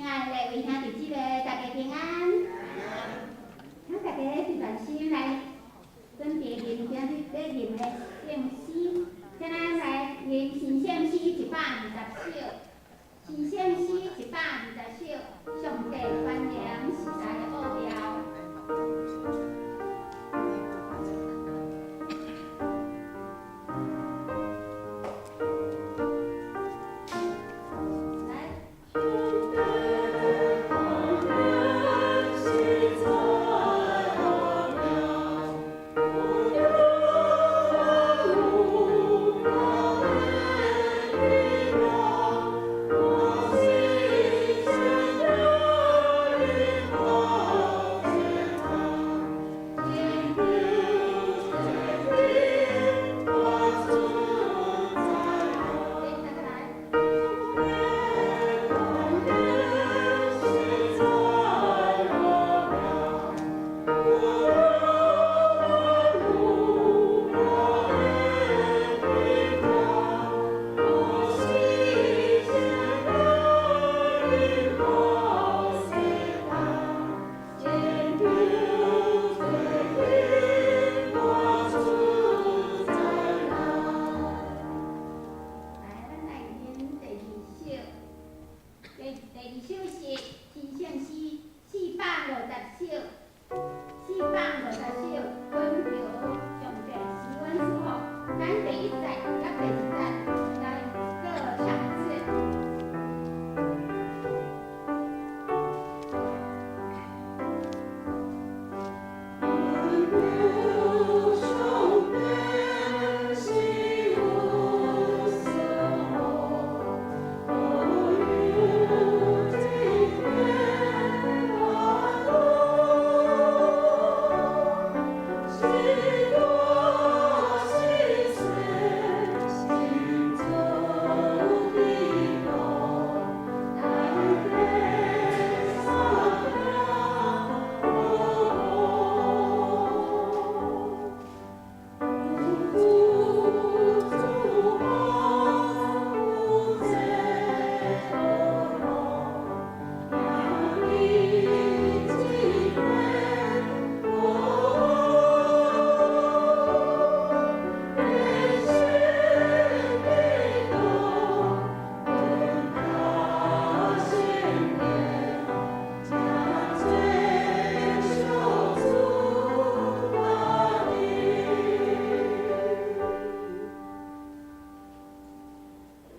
愛的各位兄弟姊妹，大家平安。請大家齊心來準備吟今日欲吟的聖詩，請咱來吟新聖詩120首。新聖詩一百二十首，上帝權能實在奧妙。來，咱來吟第二首。第二首是新聖詩450首，450首，懇求上帝賜阮祝福。咱第一節佮第二節來各唱一次。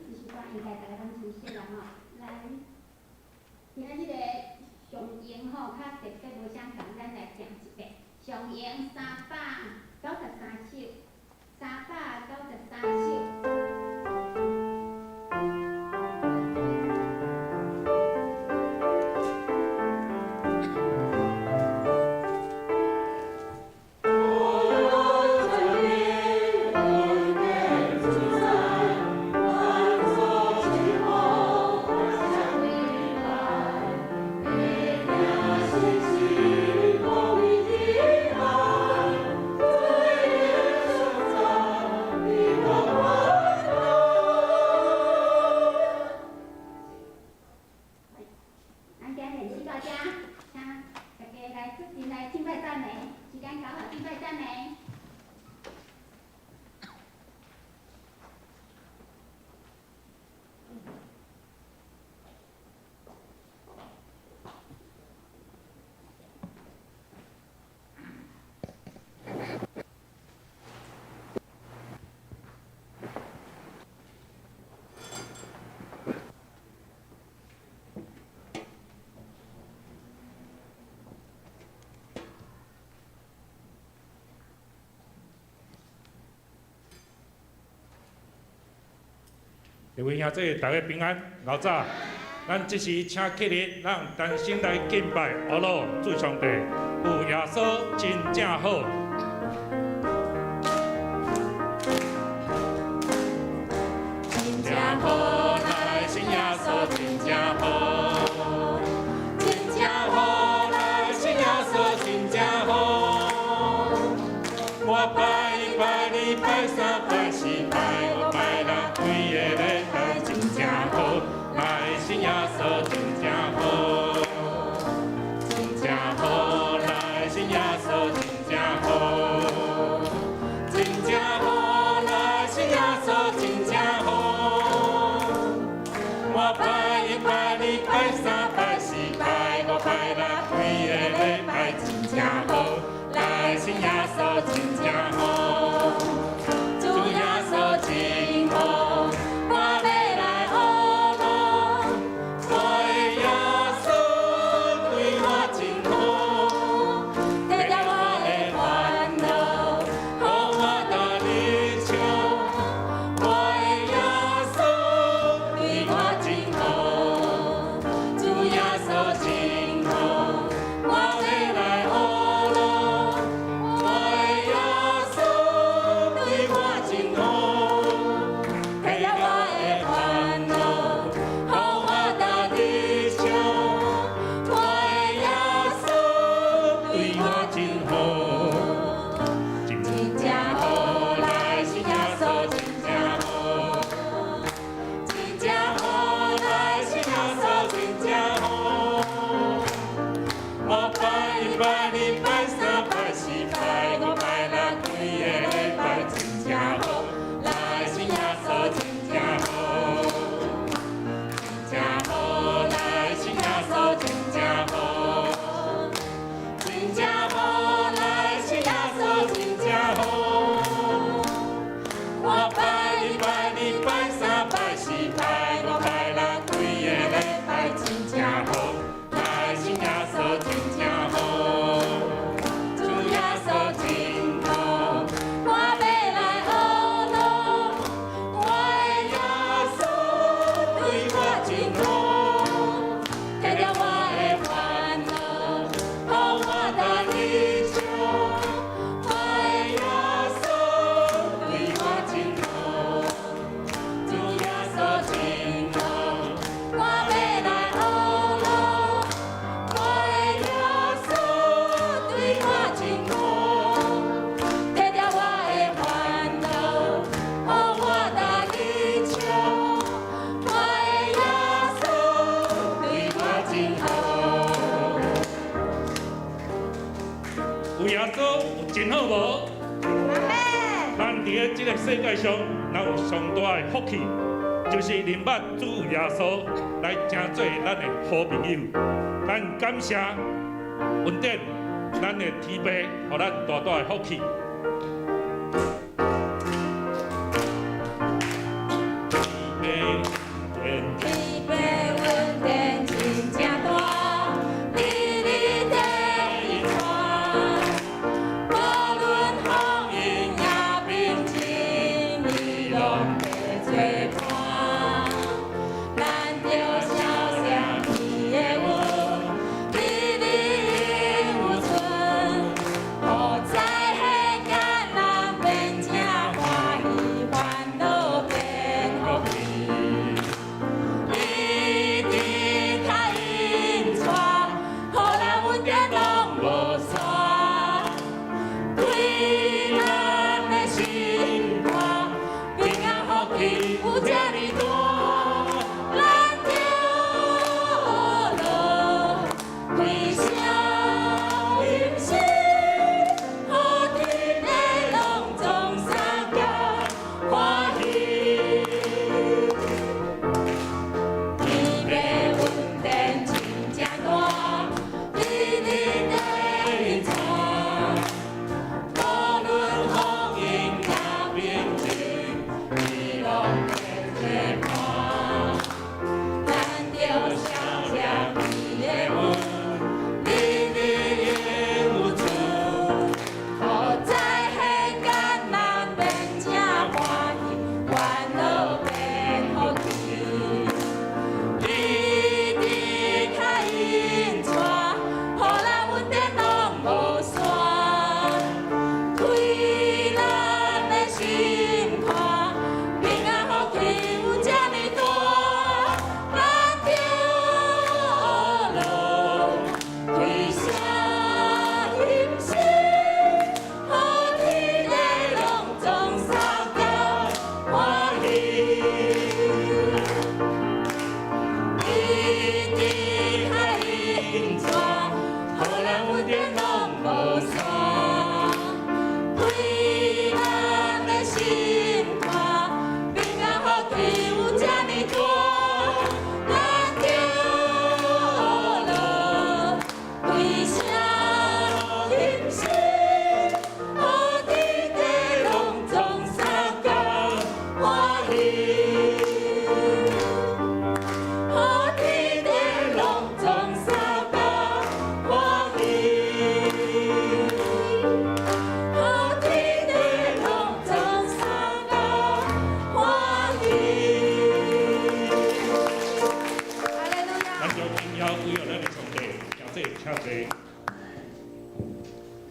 這首歌應該大家攏熟悉啦吼。來，今仔日個上詠吼較特別無相仝，咱來聽一遍。上詠393首，393首。咱今日練習到這，請大家來出陣來敬拜讚美，時間到了，敬拜讚美。各位兄弟，大家平安，老早，咱這時請起立，咱同心來敬拜阿老主上帝，有耶穌真正好。真正好，來信耶穌真正好，真正好，來信耶穌真正好。我拜一拜二拜三拜四拜五拜六，規个禮拜真正好，來信耶穌真正好。這世界上，咱有上大的福氣，就是認捌主耶穌來成做咱的好朋友。咱感謝恩典，咱的天父，予咱大大的福氣。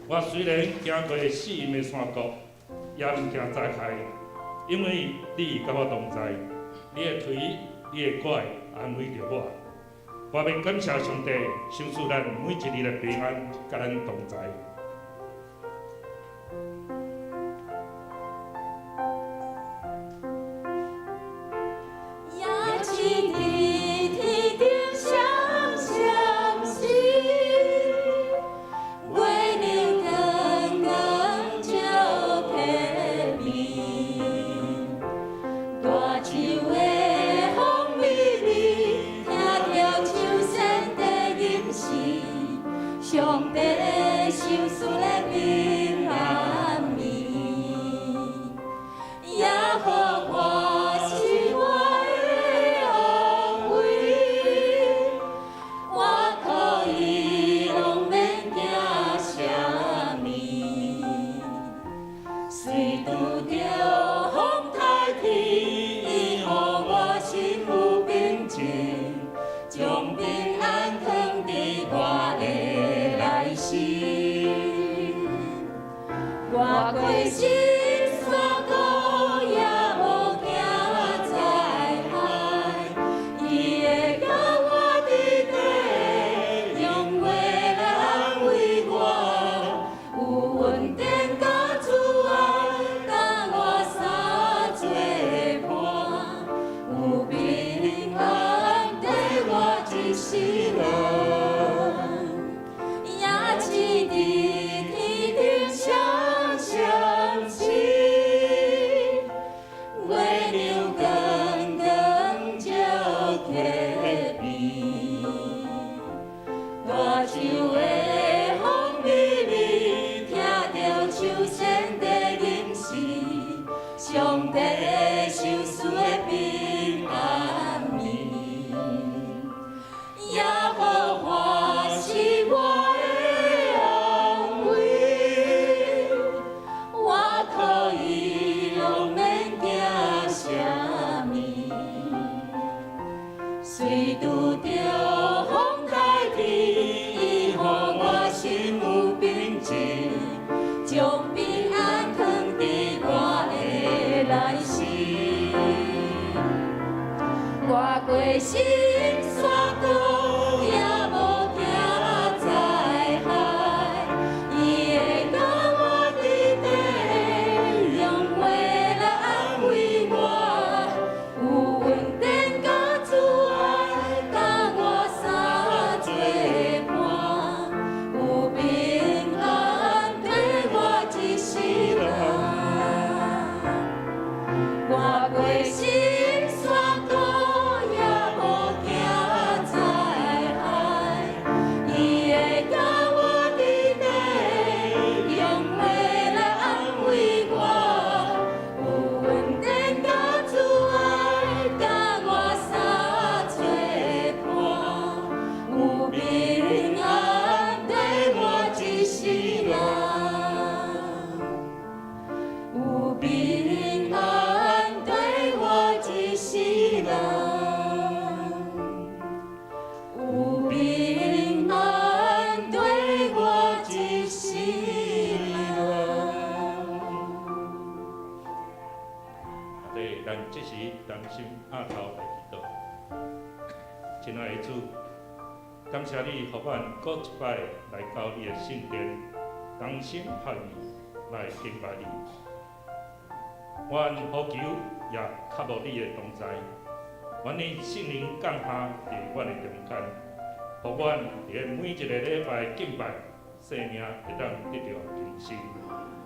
我雖然行過死蔭的山谷，也毋驚災害，因為你佮我同在，你的槌、你的拐安慰著我。我欲感謝上帝，賞賜咱每一日的平安，佮咱同在。上帝賞賜的平安暝，耶和華是我的安慰，我可以攏免驚啥物。雖拄著風颱天，風雖拄著風颱天，伊予我心有平靜，將平安藏佇我的內心。我過深山谷，也無驚災害，伊會佮我佇底，用話來安慰我，有恩典佮慈愛，佮我相做伴，有平安綴我一世人。我過深山谷，也無驚災害，伊會佮我佇底，用話來安慰我，有恩典佮慈愛，佮我相做伴，有平安綴我一世人。有平安綴我一世人，有平安綴我一世人。對，咱這時同心阿頭來祈禱。親愛的主，感謝你，予阮閣一擺來到你的聖殿，同心合意來敬拜你。阮呼求也渴慕你的同在，願你聖靈降下佇阮的中間，予阮佇每一个禮拜敬拜，生命會當得著更新。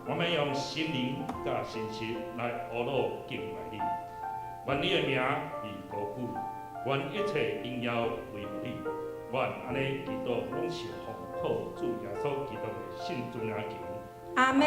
我們用心靈佮誠實來呵咾敬拜你，願你的名被高舉，願一切榮耀歸予你。阮按呢祈禱，攏是奉靠主耶穌基督的聖尊名求。阿們。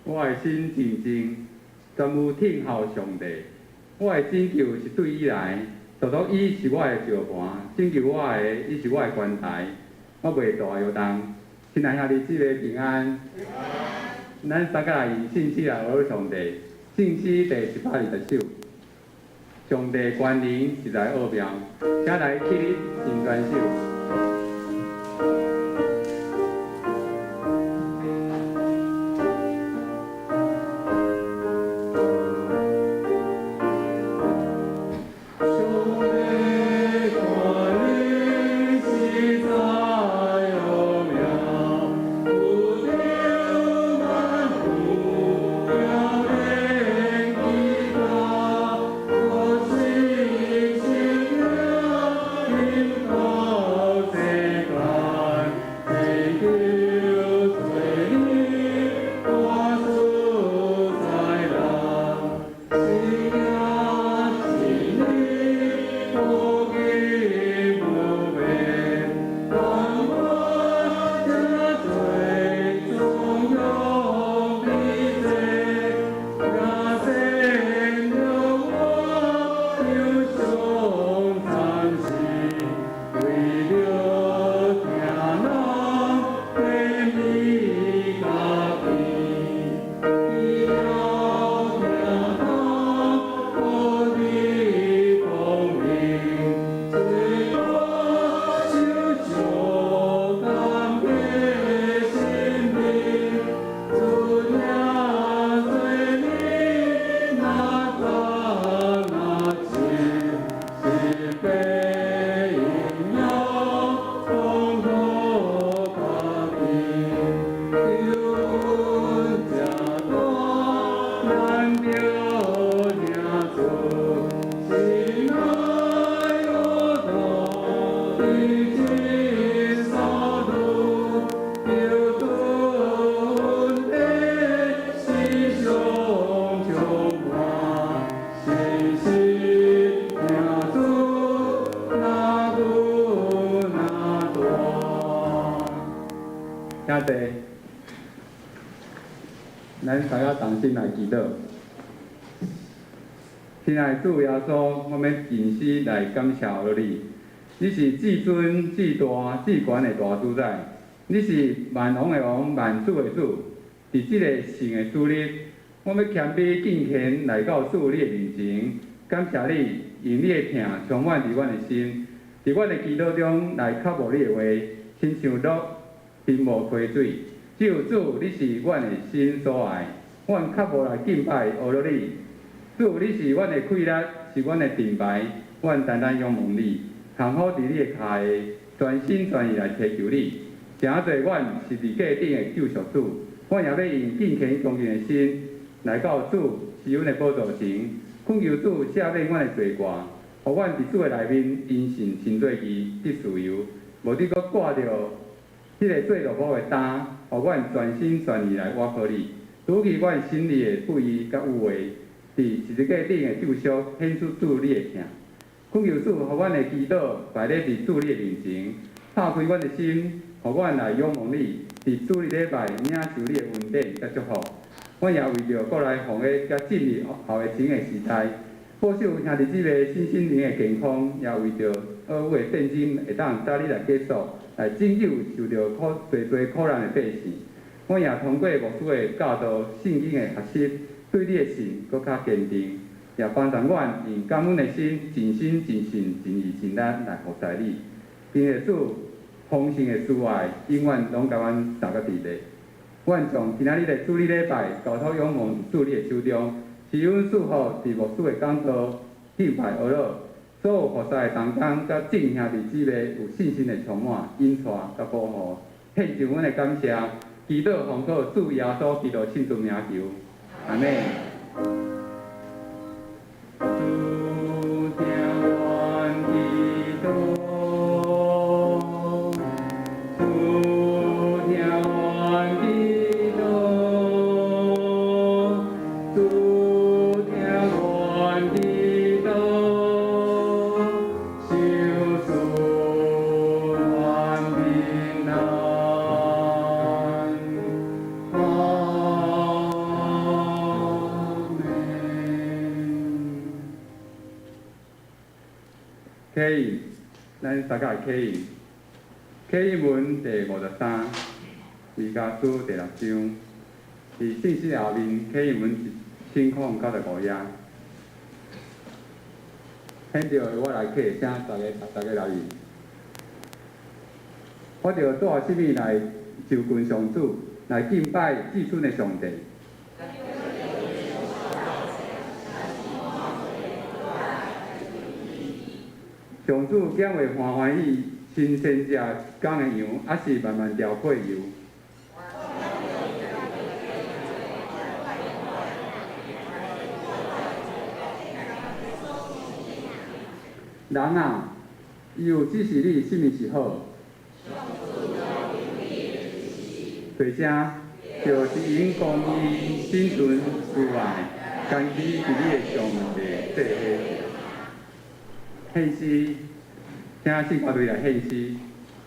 我的心靜靜，專有聽候上帝。我的拯救是對伊來，獨獨伊是我的石磐，拯救我的，伊是我的關台，我袂大搖動。親愛兄弟姊妹平安。咱三個來用聖詩來學上帝，聖詩第120首。上帝權能實在奧妙，請來起立認懸首。上請坐。咱大家同心來祈禱。親愛的主耶穌，我們盡心來感謝你。你是至尊、至大、至懸的大主宰，你是萬王的王、萬主的主。佇這个聖的主日，我欲謙卑敬虔來到主你的面前，感謝你，用你的疼充滿佇阮的心，佇阮的祈禱中來渴慕你的話，親像鹿尋慕溪水。只有主，你是阮的心所愛，阮渴慕來敬拜阿羅你。主，你是阮的氣力，是阮的盾牌，阮單單仰望你，幸福佇你的跤下，全心全意來祈求你。誠濟阮是十字架頂的救贖主，阮也欲用敬虔恭敬的心來到主施恩的寶座前，懇求主赦免阮的罪過，予阮佇主的內面因信稱做義，得自由，無得閣掛著彼个做奴僕的擔，予阮全心全意來倚靠你，除去阮心裡的不義佮污穢，佇十字架頂的救贖顯出主你的疼。懇求主，予阮的祈禱擺咧佇主你的面前，拍開阮的心，予阮來仰望你，佇主日禮拜領受你的恩典佮祝福。阮也為著國內防疫佮進入後疫情的時代，保守兄弟姊妹身心靈的健康，也為著俄烏的戰爭會當早日來結束，來拯救受著苦濟濟苦難的百姓。阮也通過牧師的教導、聖經的學習，對你的信閣較堅定，也幫助阮用感恩的心，盡心盡性盡意盡力來服侍你。並且主豐盛的慈愛，永遠攏共阮三個佇咧。阮將今仔日的主日禮拜交託仰望主你的手中，賜阮賜福佇牧師的講道、敬拜阿樂，所有服侍的同工佮眾兄弟姊妹有信心的充滿、引帶佮保護，獻上阮的感謝，祈禱奉靠主耶穌基督聖尊名求，阿們。主聽阮祈禱，主聽阮祈禱，主聽阮祈禱，求賜阮平安。阿們。啟應，咱大家來啟應。啟應文第53，彌迦書第六章，佇正式後面，啟應文1095頁。現在我來啟，請大家留意。我著帶啥物來就近上主，來敬拜至尊的上帝。上主敢會歡歡喜親先食工的羊，抑是慢慢調配油？人啊，伊有指示你啥物是好？提聲，就是𪜶公義、心存慈愛，堅持佇你的上帝做伙。獻詩，請聖歌隊來獻詩。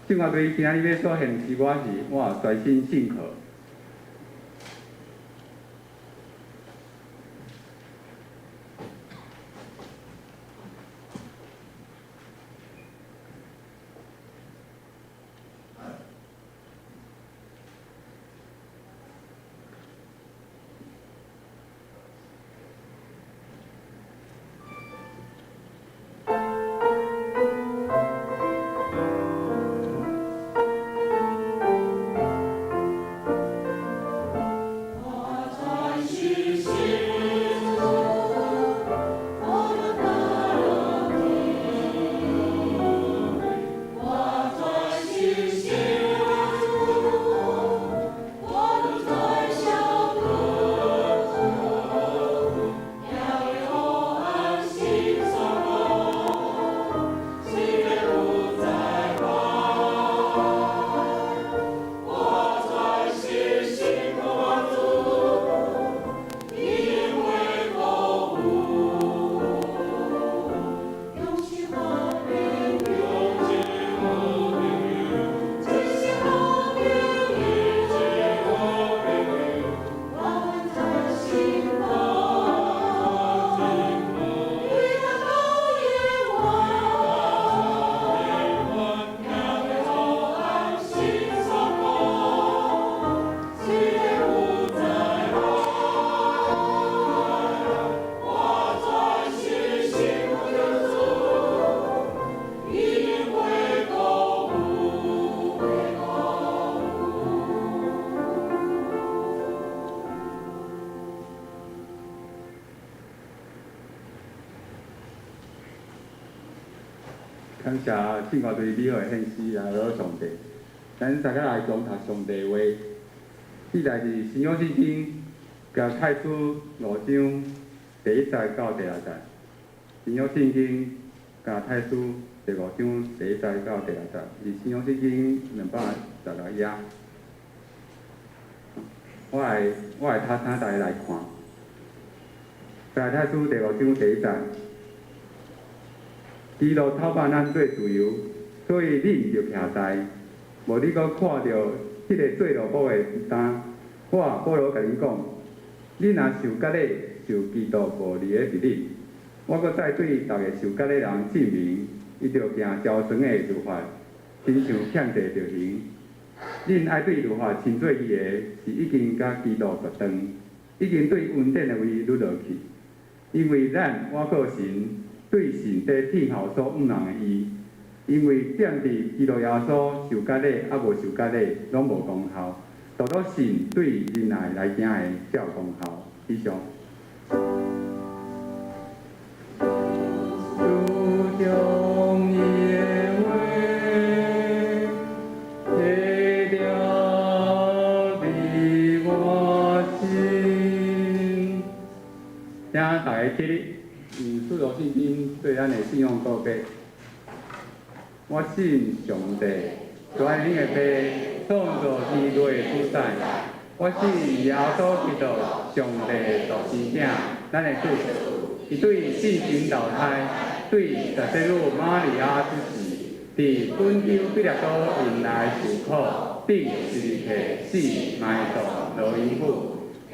聖歌隊今仔日欲所獻的詩歌是我全心信靠。感謝聖歌隊美好的獻詩來到上帝，咱大家來共讀上帝話。這來自新約聖經加拉太書五章第一節到第六節。新約聖經加拉太書第五章第一節到第六節，是新約聖經216頁。我會讀請大家來看。加拉太書第五章第一節。基督透擺咱做自由，所以恁著徛在，無你閣看著彼个做奴僕的擔。我保羅共恁講，恁若受割禮，受基督無離的佇恁。我閣再對逐个受割禮人證明，伊著行超床的律法，親像欠債著行。恁愛對律法稱做義的，是已經佮基督割斷，已經對恩典的位甪落去。因為咱倚靠神，對神佇聽候所向望的義，因為踮佇基督耶穌受割禮抑無受割禮，攏無功效，獨獨信對仁愛來行的才有功效。以上。書中伊的話，提著你我心。請大家起立。用使徒信經對咱的信仰告白。我信上帝，全能的父，創造天地的主宰。我信耶穌基督，上帝的獨生子，咱的主。伊對聖神投胎，對十聖女瑪利亞出世，佇本丟彼拉多院內受苦，釘十字架死埋葬，落陰府。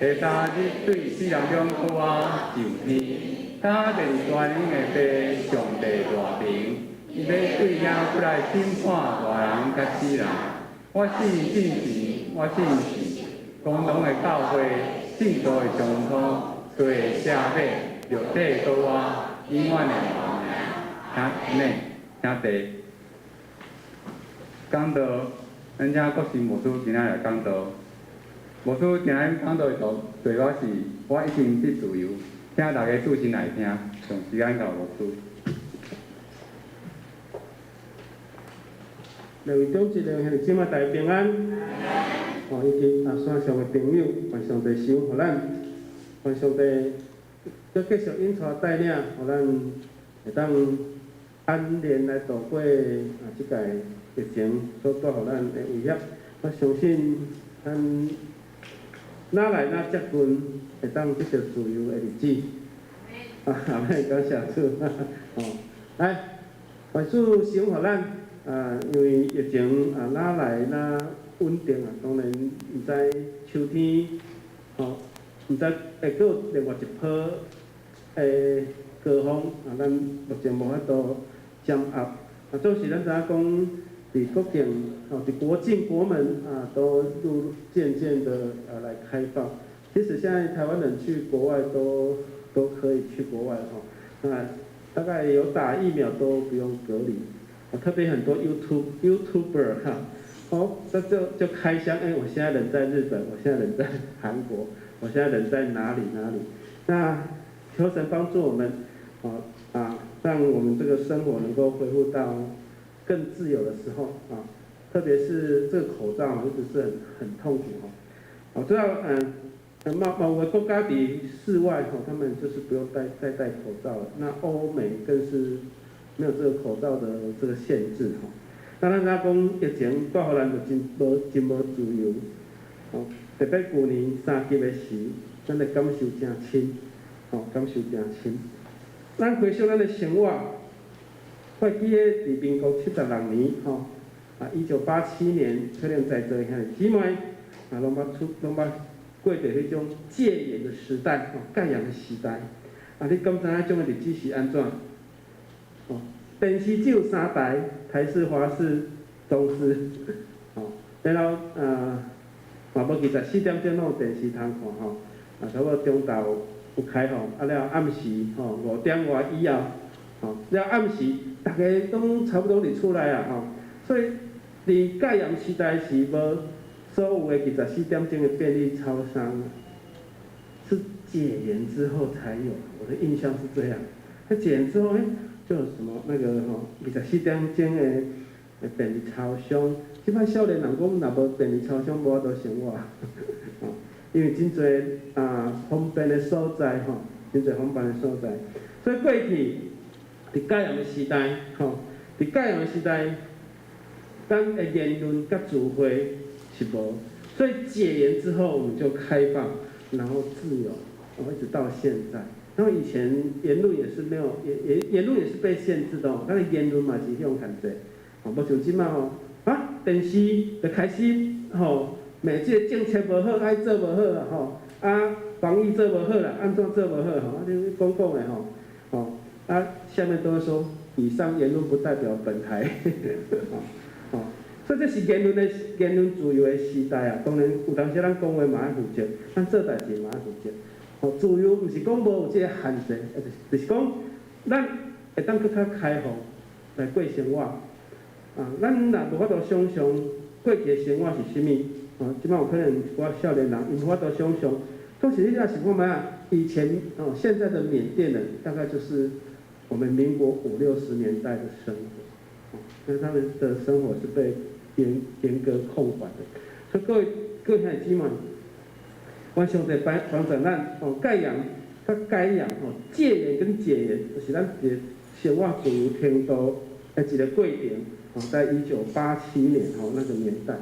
第三日對死人中復活上天。踏佇全能的父上帝大爿，伊欲對遐過來審判活人佮死人。我信聖神，我信聖公同的教會，聖徒的相通，罪的赦免，肉體的復活，永遠的活命。請呢，請坐。講道，咱請國神牧師今仔來講道。牧師今仔講道的題目是我已經得自由。請大家注心來聽，將時間交牧師。兩位長執，兩位兄弟姊妹，大家平安。哦，以及啊，線上的朋友，願上帝賜福予咱，願上帝閣繼續引帶帶領，予咱會當安然來度過啊這屆疫情所帶予咱的威脅。我相信咱若來若接近，會當得著自由的日子。啊，阿們，感謝主。哦，來，願主賜福予咱。啊，因為疫情啊，若來若穩定啊，當然毋知秋天吼，毋知會閣有另外一波的高峰啊，咱目前無法度掌握。啊，總是咱知影講，佇國境吼，佇國境國門啊，都陸漸漸的啊來開放。其實現在台灣人去國外都可以去國外吼，那大概有打疫苗都不用隔離。啊，特別很多 YouTuber 哈，哦，這就開箱，哎，我現在人在日本，我現在人在韓國，我現在人在哪裡哪裡？那求神幫助我們，哦啊，讓我們這個生活能夠恢復到更自由的時候啊，特別是這個口罩一直是很痛苦哦。我知道，某某個國家佇室外吼，他們就是不用再戴口罩了。那歐美更是沒有這個口罩的這個限制吼。那咱若講疫情帶予咱就真無自由，吼。特別舊年三級的時，咱的感受誠深，吼，感受誠深。咱回想咱的生活，我記得佇民國76年，吼，啊，1987年，可能在座的兄弟姊妹，啊，攏捌過著彼種戒嚴的時代，吼，戒嚴的時代。啊，你敢知影彼種的日子是按怎？哦，電視只有三台，台視、華視、中視，吼，然後嘛無24點鐘攏有電視通看吼，啊，差不多中晝有開放，啊了暗時吼5點外以後，吼了暗時逐家攏差不多佇厝內啊吼，所以佇戒嚴時代是無所有的24點鐘的便利超商，是解嚴之後才有，我的印象是這樣。那解嚴之後，欸，就有什麼那個吼，24點鐘的便利超商。這擺少年人講，若無便利超商，無法度生活，吼，因為真濟啊方便的所在吼，真濟方便的所在。所以過去佇戒嚴的時代，吼，佇戒嚴的時代，咱的言論佮集會是無，所以解嚴之後，我們就開放，然後自由，一直到現在。然後以前言論也是沒有，言論也是被限制的哦，咱的言論嘛是予人限制，哦，無像這擺吼，啊，電視就開始吼，罵這個政策無好，愛做無好啦吼，啊，防疫做無好啦，按怎做無好吼，啊，你講講的吼，吼，啊，下面都會說以上言論不代表本台，吼，吼，所以這是言論自由的時代啊。當然有當時咱講話嘛愛負責，咱做代誌嘛愛負責。吼，自由毋是講無有這個限制，就是講咱會當閣較開放來過生活。啊，咱若無法度想像過去的生活是啥物，哦，這擺有可能一寡少年人𪜶無法度想像，當時你若想看覓啊？以前哦，現在的緬甸人大概就是我們民國五六十年代的生活，哦，因為他們的生活是被嚴格控管的。所以各位兄弟姊妹，願上帝幫助咱哦，戒嚴佮解嚴哦，戒嚴跟解嚴，就是咱一個生活自由程度的一個過程。哦，在1987年吼那個年代，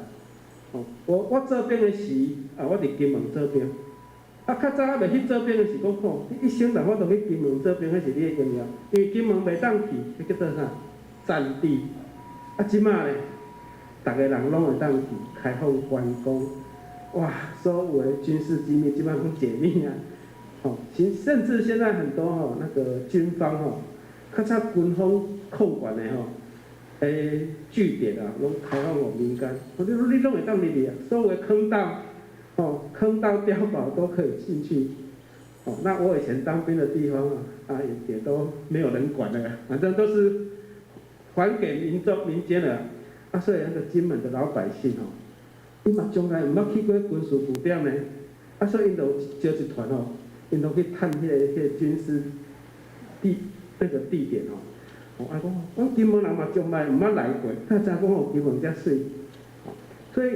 哦，我做兵的時啊，我佇金門做兵。啊，較早猶未去做兵的時，講吼，你一生人我都去金門做兵，彼是你的榮耀，因為金門袂當去，彼叫做啥？戰地。啊，這擺咧，逐个人攏會當去開放觀光，哇，所有的軍事機密這擺攏解密啊！吼，甚至現在很多吼那個軍方吼，較早軍方控管的吼，據點啊，攏開放予民間，你攏會當入去啊，所有的坑道，哦，坑道碉堡都可以進去。哦，那我以前當兵的地方啊，啊也都沒有人管的，反正都是還給民眾民間的。啊，所以那個金門的老百姓吼，伊嘛從來毋捌去過軍事據點呢，啊，所以𪜶就招一團吼，𪜶就去探彼個軍事地那個地點吼。哦，啊講，阮金門人嘛從來毋捌來過，才知影講哦，金門遮媠。所以，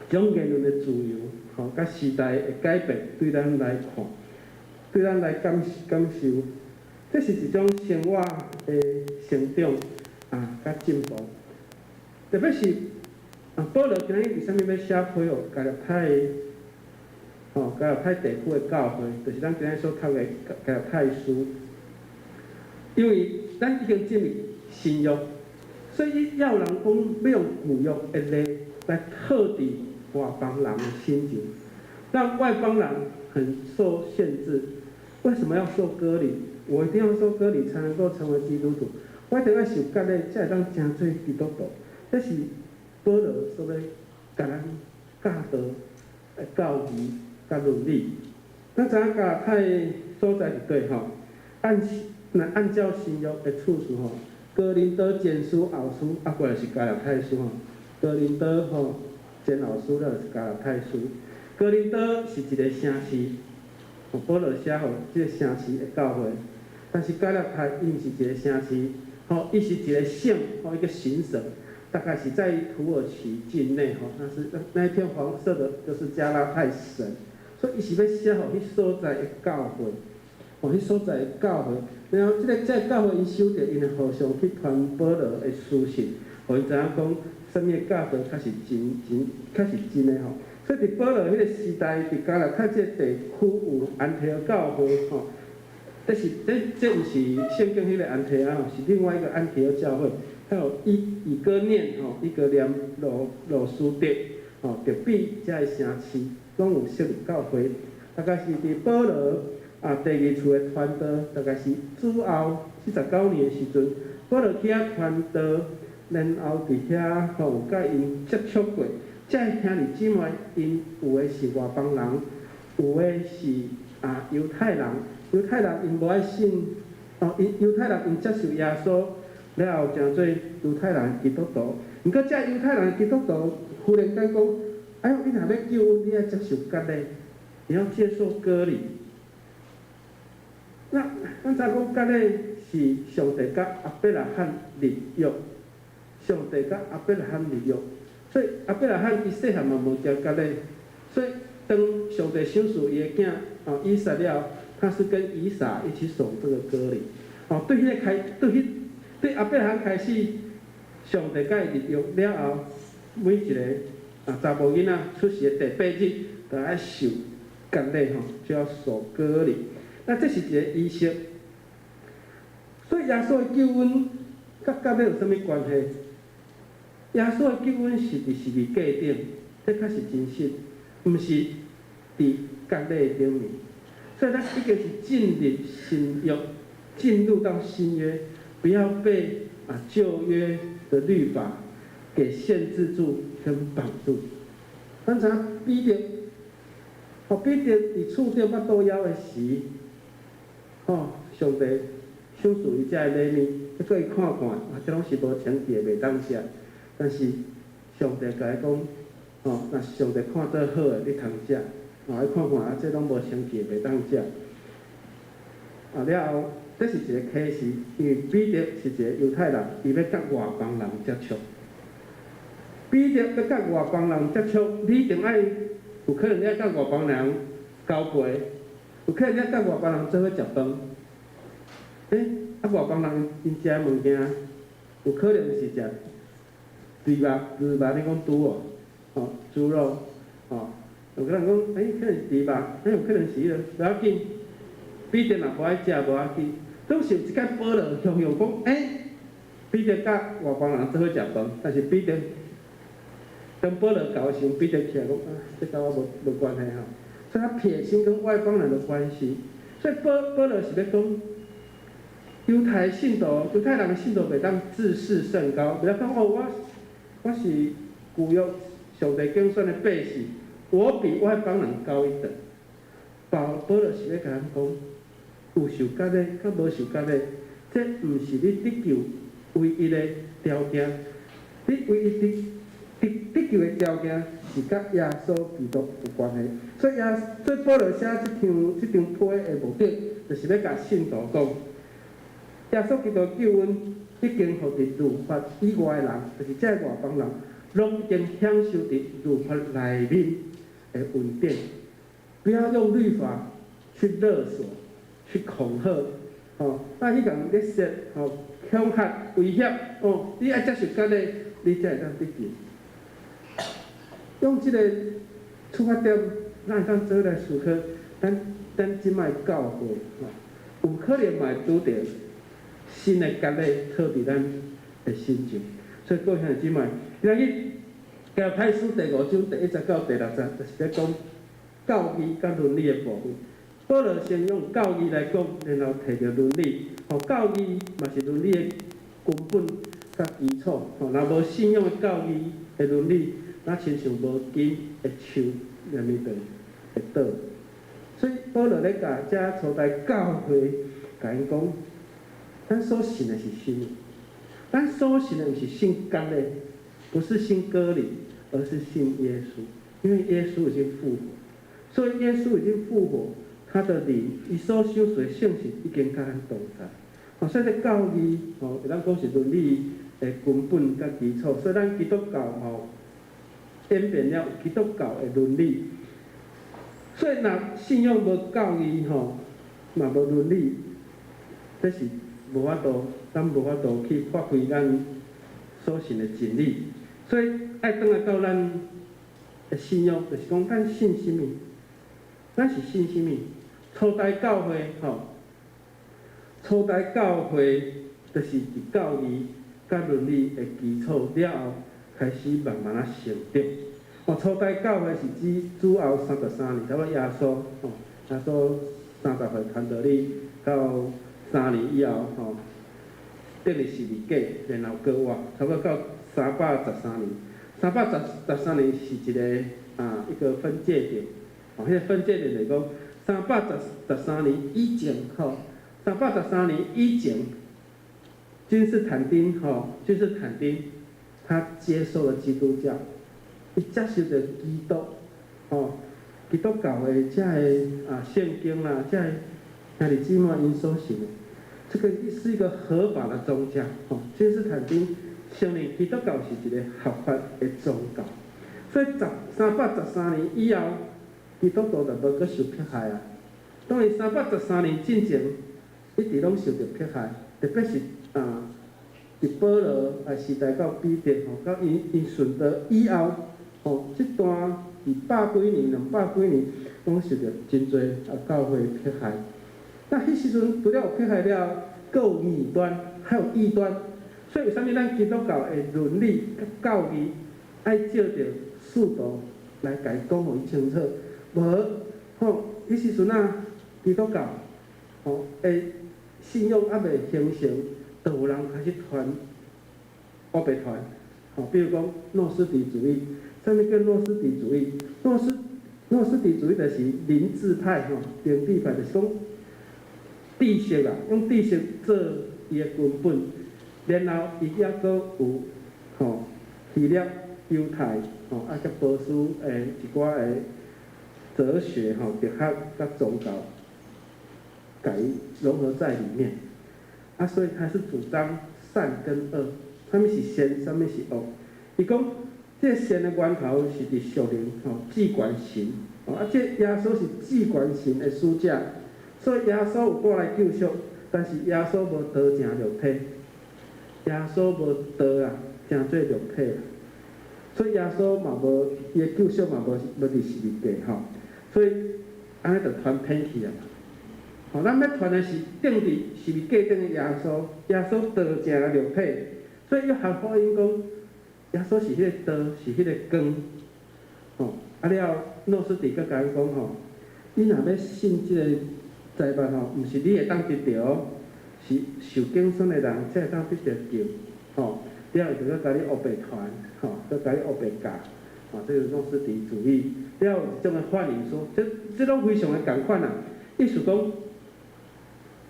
這種言論的自由，吼，佮時代的改變，對咱來看，對咱來感受，這是一種生活的成長啊，佮進步。特別是啊，保羅今日為啥物欲寫批予加拉太，吼，加拉太地區的教會，就是咱今日所讀的加拉太書，因為咱已經進入新約，所以猶有人講欲用舊約的例來套佇外邦人的心情，讓外邦人很受限制。為什麼要受割禮？我一定要受割禮才能夠成為基督徒。我一定愛受割禮，才會當成做基督徒。這是保羅所欲共咱教導的教義佮倫理。咱知影加拉太所在佇佗吼？按照新約的次序吼，哥林多前書後書，啊，過來是加拉太書吼。哥林多吼前後書了是加拉太書。哥林多是一個城市，保羅寫予這個城市的教會，但是加拉太伊毋是一個城市，吼，伊是一個省，吼，一個行省，大概是在土耳其境內，吼，那是那一片黃色的，就是加拉太省，所以伊是欲寫予彼所在的教會，吼，彼所在的教會，然後這個教會𪜶收著𪜶的和尚去傳保羅的書信，予𪜶知影講，啥物的教導較是真真，較是真的吼。所以佇保羅彼個時代，佇加拉太這個地區有安提阿教會吼，這是這毋是聖經彼個安提阿吼，是另外一個安提阿教會，還有以哥念吼，以哥念路司得吼，德比遮个城市，攏有設立教會。大概是佇保羅啊第二次的傳道，大概是主後49年的時陣，保羅去遐傳道，然後佇遐吼有佮𪜶接觸過。這兄弟姊妹，𪜶有的是外邦人，有的是啊猶太人。猶太人𪜶無愛信，哦，𪜶猶太人𪜶接受耶穌了後，成做猶太人基督徒。毋過，這猶太人基督徒忽然間講：“哎喲，你若欲救阮，你愛接受割禮，你要接受割禮。”那咱知講割禮是是上帝佮亞伯拉罕立約，上帝佮亞伯拉罕立約，所以亞伯拉罕伊細漢嘛無食割禮，所以當上帝賞賜伊的囝啊以撒了，他是跟以撒一起守這個割禮。哦，對彼个開，對彼對亞伯拉罕開始，上帝佮伊立約了後，每一個啊查某囡仔出世的第八日，就愛受割禮吼，就要守割禮。那這是一個儀式。所以耶穌的救恩佮割禮有啥物關係？耶穌的救恩是佇十字架頂，這較是真實，毋是佇割禮頂面。所以咱已經是進入新約，進入到新約，不要被啊舊約的律法給限制住跟綁住。咱知影彼得，哦，彼得佇厝頂腹肚枵的時，吼，上帝賞賜伊這个禮物，閣伊看看，啊，這攏是無清氣的，袂當食。但是上帝共伊講，吼，若是上帝看做好的，你通食。哦，伊看看啊，這攏無清氣的，袂當食。啊，了後，這是一個啟示，因為彼得是一個猶太人，伊欲佮外邦人接觸。彼得欲佮外邦人接觸，你一定愛有可能你愛佮外邦人交陪，有可能你愛佮外邦人做伙食飯。欸，啊外邦人𪜶食的物件，有可能是食豬肉，豬肉你講豬哦，吼，豬肉，吼，有可能講，欸，可能是豬肉，欸，有可能是彼个，無要緊。彼得若無愛食，無要緊。總是有一擺保羅雄雄講，欸，彼得佮外邦人做伙食飯，但是彼得當保羅到的時陣，彼得起來講，啊，這佮我無無關係吼。所以他撇清跟外邦人的關係。所以保保羅是欲講，猶太信徒、猶太人的信徒袂當自視甚高，袂當講哦，我我是舊約上帝揀選的百姓，我比外邦人高一等。保保羅是欲共咱講，有受割禮，佮無受割禮，這毋是你得救唯一的條件。你唯一得得得救的條件是佮耶穌基督有關係。所以耶，所以保羅寫這張這張批的目的，就是欲共信徒講，耶穌基督救恩已經予佇律法以外的人，就是這外邦人，攏已經享受佇律法內面的恩典。不要用律法去勒索、去恐嚇，吼，啊，去共咧說，吼，恐嚇、威脅，哦，你愛接受割禮，你才會當得救。用這個出發點，咱會當做來思考，咱咱這擺教會，吼，有可能嘛會拄著新的割禮套佇咱的身上。所以各位兄弟姊妹，今日加拉太書第五章第一節到第六節，就是咧講教義佮倫理的部分。保羅先用教義來講，然後提著倫理。吼，教義嘛是倫理的根本佮基礎。吼，若無信仰的教義的倫理，若親像無根的樹，連綿斷會倒。所以保羅咧共遮初代教會，共𪜶講，咱所信的是啥物？咱所信的毋是信割禮，不是信割禮，而是信耶穌。因為耶穌已經復活，所以耶穌已經復活，他的靈，伊所賞賜的聖神已經佮咱同在。哦，所以這教義，吼，會當講是倫理的根本佮基礎。所以咱基督教吼演變了基督教的倫理。所以若信仰無教義吼，嘛無倫理，這是無法度，咱無法度去發揮咱所信的真理。所以愛轉來到咱的信仰，就是講咱信啥物？咱是信啥物？初代教會吼，初代教會就是佇教義佮倫理的基礎了後，開始慢慢仔成長。哦，初代教會是指主後三十三年，差不多耶穌吼，耶穌三十歲傳道禮到三年以後吼，釘佇十字架，然後復活，差不多到三百十三年。三百十十三年是一個啊一個分界點，哦，彼個分界點就是講三百十十三年以前吼，三百十三年以前，君士坦丁吼，君士坦丁他接受了基督教。伊接受著基督，吼，基督教的遮个啊聖經啦，遮个兄弟姊妹𪜶所信的，這個是一個合法的宗教，吼，君士坦丁承認基督教是一個合法的宗教，所以313年以後，基督徒就無閣受迫害啊。當然，313年進前，一直攏受著迫害，特別是啊，佇保羅啊時代到彼得吼，到𪜶𪜶殉道以後，吼，這段佇百幾年、200幾年，攏受著真濟啊教會迫害。那彼時陣除了有迫害了，閣有異端，還有異端。所以為啥物咱基督教的倫理佮教義愛借著使徒來共伊講予伊清楚？無吼，彼時陣啊，基督教吼的信仰猶未形成，就有人開始傳烏白傳，吼，比如講諾斯底主義。啥物叫諾斯底主義？諾斯底主義就是靈智派吼，靈智派就是講知識啊，用知識做伊的根本，然後伊猶閣有吼希臘、猶太吼啊，佮波斯的一寡的哲學吼、哲學佮宗教，共伊融合在裡面。啊，所以他是主張善跟惡，啥物是善，啥物是惡。伊講，這個善的源頭是佇屬靈吼，至懸神吼啊，這耶穌是至懸神的使者，所以耶穌有過來救贖，但是耶穌無道成肉體，耶穌無道啊，成做肉體，所以耶穌嘛無伊的救贖嘛無無佇十字架吼，所以按呢就傳偏去啊。吼，咱欲傳的是釘佇十字架頂的耶穌，耶穌道成肉體，所以約翰福音講，耶穌是彼個道，是彼個光，吼，啊了，諾斯底閣共咱講吼，你若欲信這個財物吼，毋是你會當得著，是受揀選的人才會當得著救，吼。了伊就閣共你烏白傳，吼，閣共你烏白教，吼，這個諾斯底主義。了有一種的反應說，這這攏非常的仝款啊。意思講，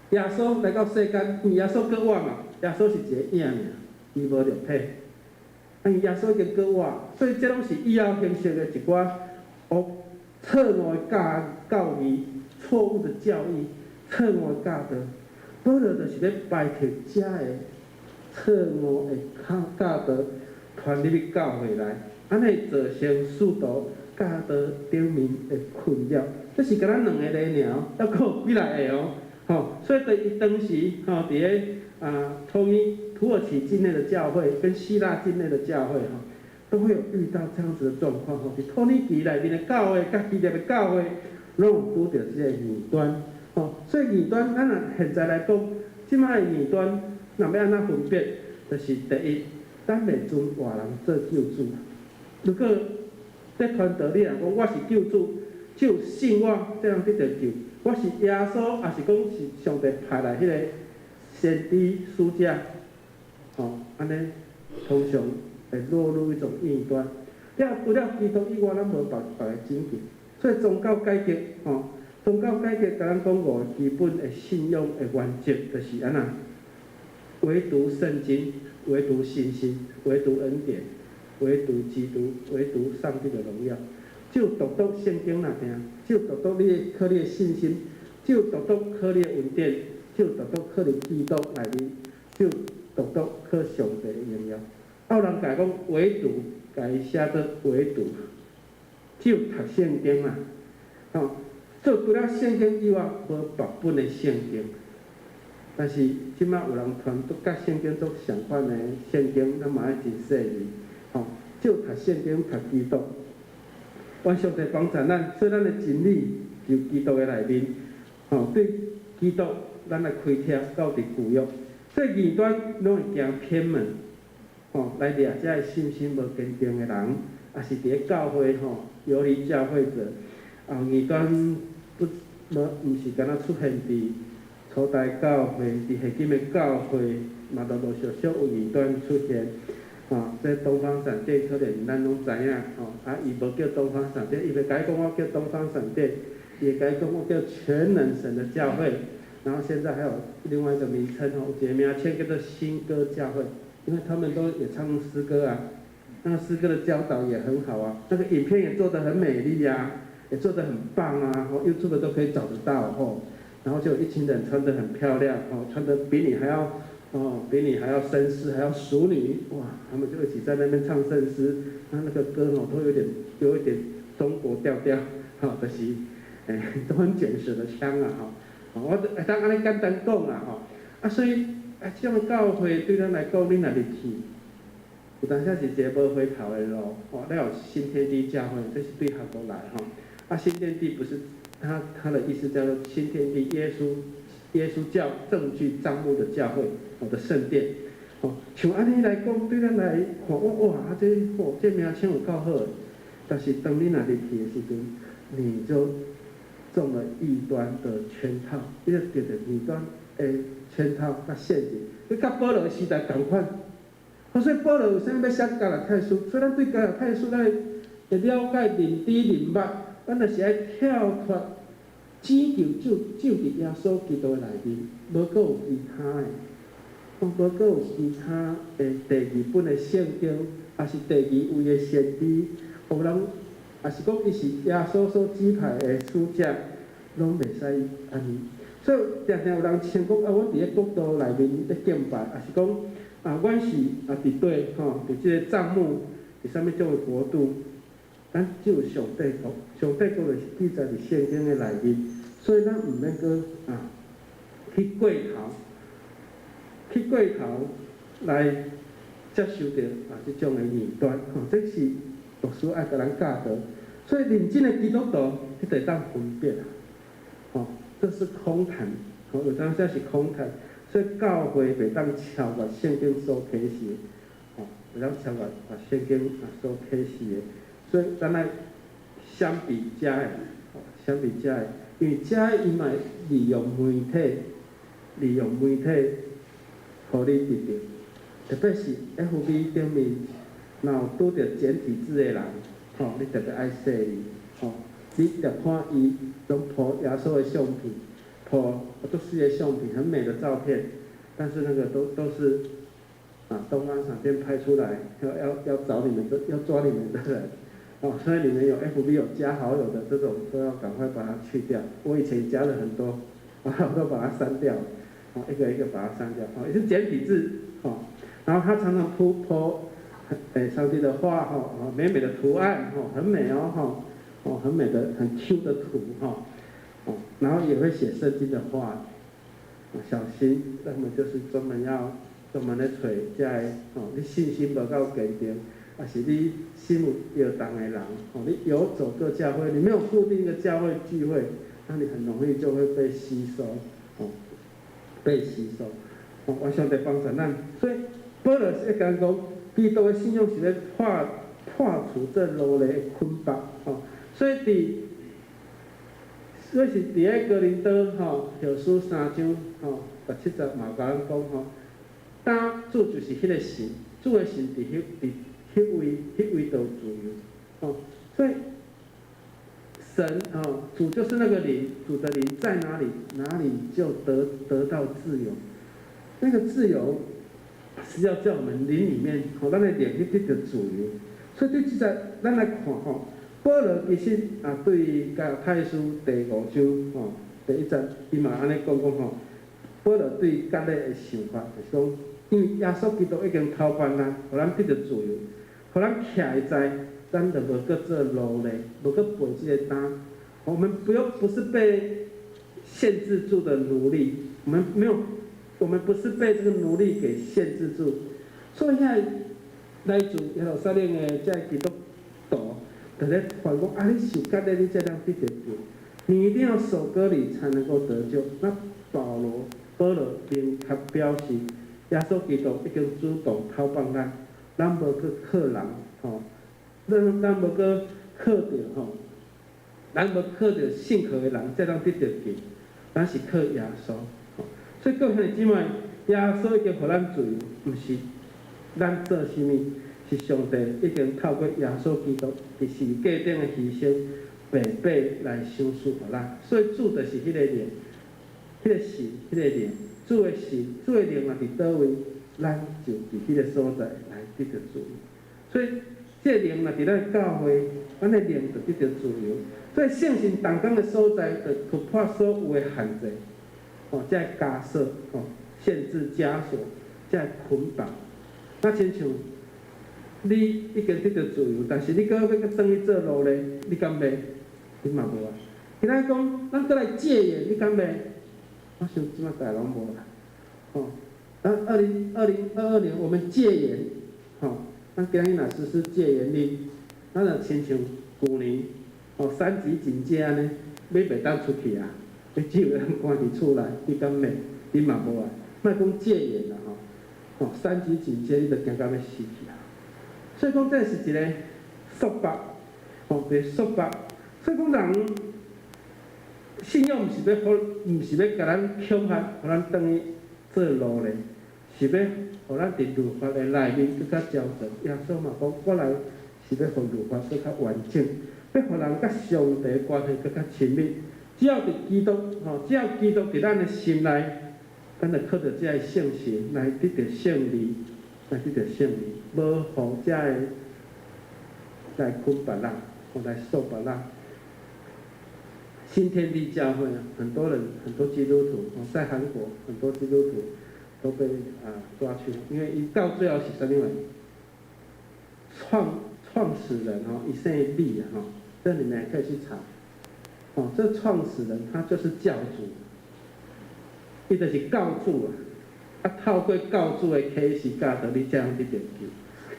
耶穌來到世間，因為耶穌閣活嘛，耶穌是一個影爾，伊無肉體。啊，因耶穌已經閣活，所以這攏是以後形成的一寡哦錯誤的教教義、錯誤的教義、錯誤的教導。保羅就是欲排斥遮个錯誤的教教導，傳入去教會內，按呢造成使徒教導頂面的困擾。這是敢若兩个咧爾，猶閣有幾來个哦，吼，所以對伊當時吼，佇咧啊，統一土耳其境內的教會跟希臘境內的教會吼，都會有遇到這樣子的狀況吼。佇土耳其內面的教會，佮希臘的教會，攏有拄著這個異端吼。所以異端，咱若現在來講，這擺的異端，若欲按怎分別，就是第一，咱袂尊活人做救主。如果咧傳道，你若講我是救主，只有信我，才能得著救。我是耶穌，抑是講是上帝派來彼個先知使者，吼，按呢通常會落入一種異端。了，除了基督以外，咱無別別个拯救。所以宗教改革，吼，宗教改革共咱講五個基本的信仰的原則，就是按怎？唯獨聖經，唯獨信心，唯獨恩典，唯獨基督，唯獨上帝的榮耀。只有獨獨聖經若定，只有獨獨你的靠你的信心，只有獨獨靠你的恩典，只有獨獨靠佇基督內面，只有獨獨靠上帝的榮耀。啊，有人共講唯獨，共伊寫做唯獨，只有讀聖經啦，吼，做除了聖經以外，無別本的聖經。但是這擺有人傳都佮聖經足相款的聖經，咱嘛愛真細膩，吼，只有讀聖經、讀基督。願上帝幫助咱，所以咱的真理就基督的內面，吼，對基督，咱來開拓到佇舊約，所以異端攏會行偏門，吼，來掠遮个信心無堅定的人，抑是佇咧教會吼，游離教會者，啊，異端不無毋是干焦出現佇初代教會，佇現今的教會嘛，陸陸續續有異端出現。吼，這東方閃電可能咱攏知影，吼，啊，伊無叫東方閃電，伊袂共你講我叫東方閃電，伊會共你講我叫全能神的教會，然後現在還有另外一個名稱吼，有一個名稱叫做新歌教會，因為他們都也唱詩歌啊，那個詩歌的教導也很好啊，那個影片也做得很美麗啊，也做得很棒啊，吼，YouTube 都可以找得到吼。然後就有一群人穿得很漂亮，哦，穿得比你還要，哦，比你還要紳士，還要淑女，哇，他們就一起在那邊唱聖詩，那個歌哦，都有一點中國調調，吼，就是，都很捲舌的腔啊，吼，我會當按呢簡單講啦，吼，啊，所以啊，這種教會對咱來講，你若入去，有當時是一个無回頭的路，哦，了有新天地教會，這是對韓國來吼，啊，新天地不是。他的意思叫做新天地耶穌教證據帳幕的教會，我的聖殿。哦，像按呢來講，對咱來看，哇哇，啊這哦這名稱有夠好的，但是當你若入去的時陣，你就中了異端的圈套，你就著著異端的圈套佮陷阱，你佮保羅時代仝款。所以保羅為啥物欲寫加拉太書？所以咱對加拉太書來了解、認知、認捌，咱就是愛跳脫拯救就就佇耶穌基督的內面，無閣有其他的，無閣有其他的第二本的聖經，抑是第二位的先知，予人，抑是講伊是耶穌所指派的使者，攏袂使按呢。所以定定有人稱講啊，阮佇咧國度內面咧敬拜，抑是講啊，阮是啊佇佗吼，佇這个帳幕，佇啥物種的國度？咱只有上帝國，上帝國就是記載佇聖經的內面，所以咱毋免閣啊去過頭來接受著啊這種的異端，吼，這是牧師愛共咱教導。所以認真的基督徒，你就會當分別啊，吼，這是空談，吼，有當時是空談，所以教會袂當超越聖經所啟示的，吼，袂當超越啊聖經啊所啟示的。所以咱愛相比遮的，相比遮的，因為遮伊嘛利用媒體，利用媒體，予你得著，特別是 FB 頂面，若有拄著簡體字的人，吼，你特別愛細膩，吼，你若看伊攏 po 耶穌的相片，po 足媠的相片，很美的照片，但是那個都是啊東方閃電拍出來，要找你們的，要抓你們的人。哦，所以你們有 FB 有加好友的這種，都要趕快把它去掉。我以前加了很多，我都把它刪掉，哦，一個一個把它刪掉。哦，也是簡體字，哦，然後他常常鋪，上帝的話，哈，美美的圖案，哈，很美哦，哈，哦，很美的、很 Q 的圖，哈，哦，然後也會寫聖經的話，小心，那麼就是專門要專門來揣這个，哦，你信心無夠堅定。抑是你心有搖動的人，哦，你遊走各教會，你沒有固定一個教會聚會，那你很容易就會被吸收，哦，被吸收，哦，願上帝幫助咱。所以保羅是咧講，基督的信仰是咧破除這奴隸的捆綁，哦，所以是佇咧哥林多吼後書三章吼十七節嘛有共咱講吼，當主就是彼个神，主的神佇彼位就有自由，哦，所以神哦，主就是那個靈，主的靈在哪裡，哪裡就得到自由。那個自由是要叫我們靈裡面，吼，咱的靈去得著自由。所以對這節，咱來看吼，保羅其實啊，對加拉太書第五章吼第一節，伊嘛按呢講講吼，保羅對割禮的想法就是講，因為耶穌基督已經討辦啦，予咱得著自由，予咱徛會知，咱就無閣做奴隸，無閣背這个擔。我們不用不是被限制住的奴隸，我們沒有，我們不是被這個奴隸給限制住。所以遐來自耶路撒冷的這基督徒，就咧傳講啊，你受割禮，你才通得著救，你一定要守割禮才能夠得救。那保羅明確表示，耶穌基督已經主動討放咱，咱無閣靠人吼，咱無閣靠著吼，咱無靠著信靠的人才通得著救，咱是靠耶穌。所以各位兄弟姊妹，耶穌已經予咱自由，毋是咱做啥物，是上帝已經透過耶穌基督佇十字架頂的犧牲，白白來賞賜予咱。所以主就是彼個靈，彼個神，彼個靈，主的神，主的靈若佇佗位，咱就佇彼個所在來得著自由。所以這個靈若佇咱教會，咱的靈就得著自由。所以聖神同工的所在，就突破所有的限制。吼，這个枷鎖，吼，限制枷鎖，這个捆綁。那親像你已經得著自由，但是你閣欲閣轉去做奴隸，你敢欲？你嘛無愛。今仔講，咱閣來戒煙，你敢欲？我想這馬大家攏無啦，吼。咱2022年我們戒煙，吼，咱今日若實施戒煙令，咱就親像舊年，吼，三級警戒按呢，欲袂當出去啊，你只有通關佇厝內，你敢欲？你嘛無愛。莫講戒煙啦，吼，吼，三級警戒你就驚甲欲死去啊。所以講這是一個束縛，吼，一個束縛。所以講人信仰毋是欲，毋是欲共咱恐嚇，予咱轉去做奴隸，是欲予咱佇律法的內面閣較焦全。耶穌嘛講，我來是欲予律法閣較完整，欲予人佮上帝關係閣較親密。只要佇基督，吼，只要基督佇咱的心內，咱就靠著這个聖神來得著勝利，來得著勝利，無予這个來捆綁咱，或來束縛咱。新天地教會啊，很多人很多基督徒哦，在韓國很多基督徒都被抓去，因為伊到最後是啥物話？創始人哦，伊姓李啊吼，這你們也可以去查。哦，這創始人他就是教主，伊就是教主啊！啊，透過教主的啟示教導你，才通得著救，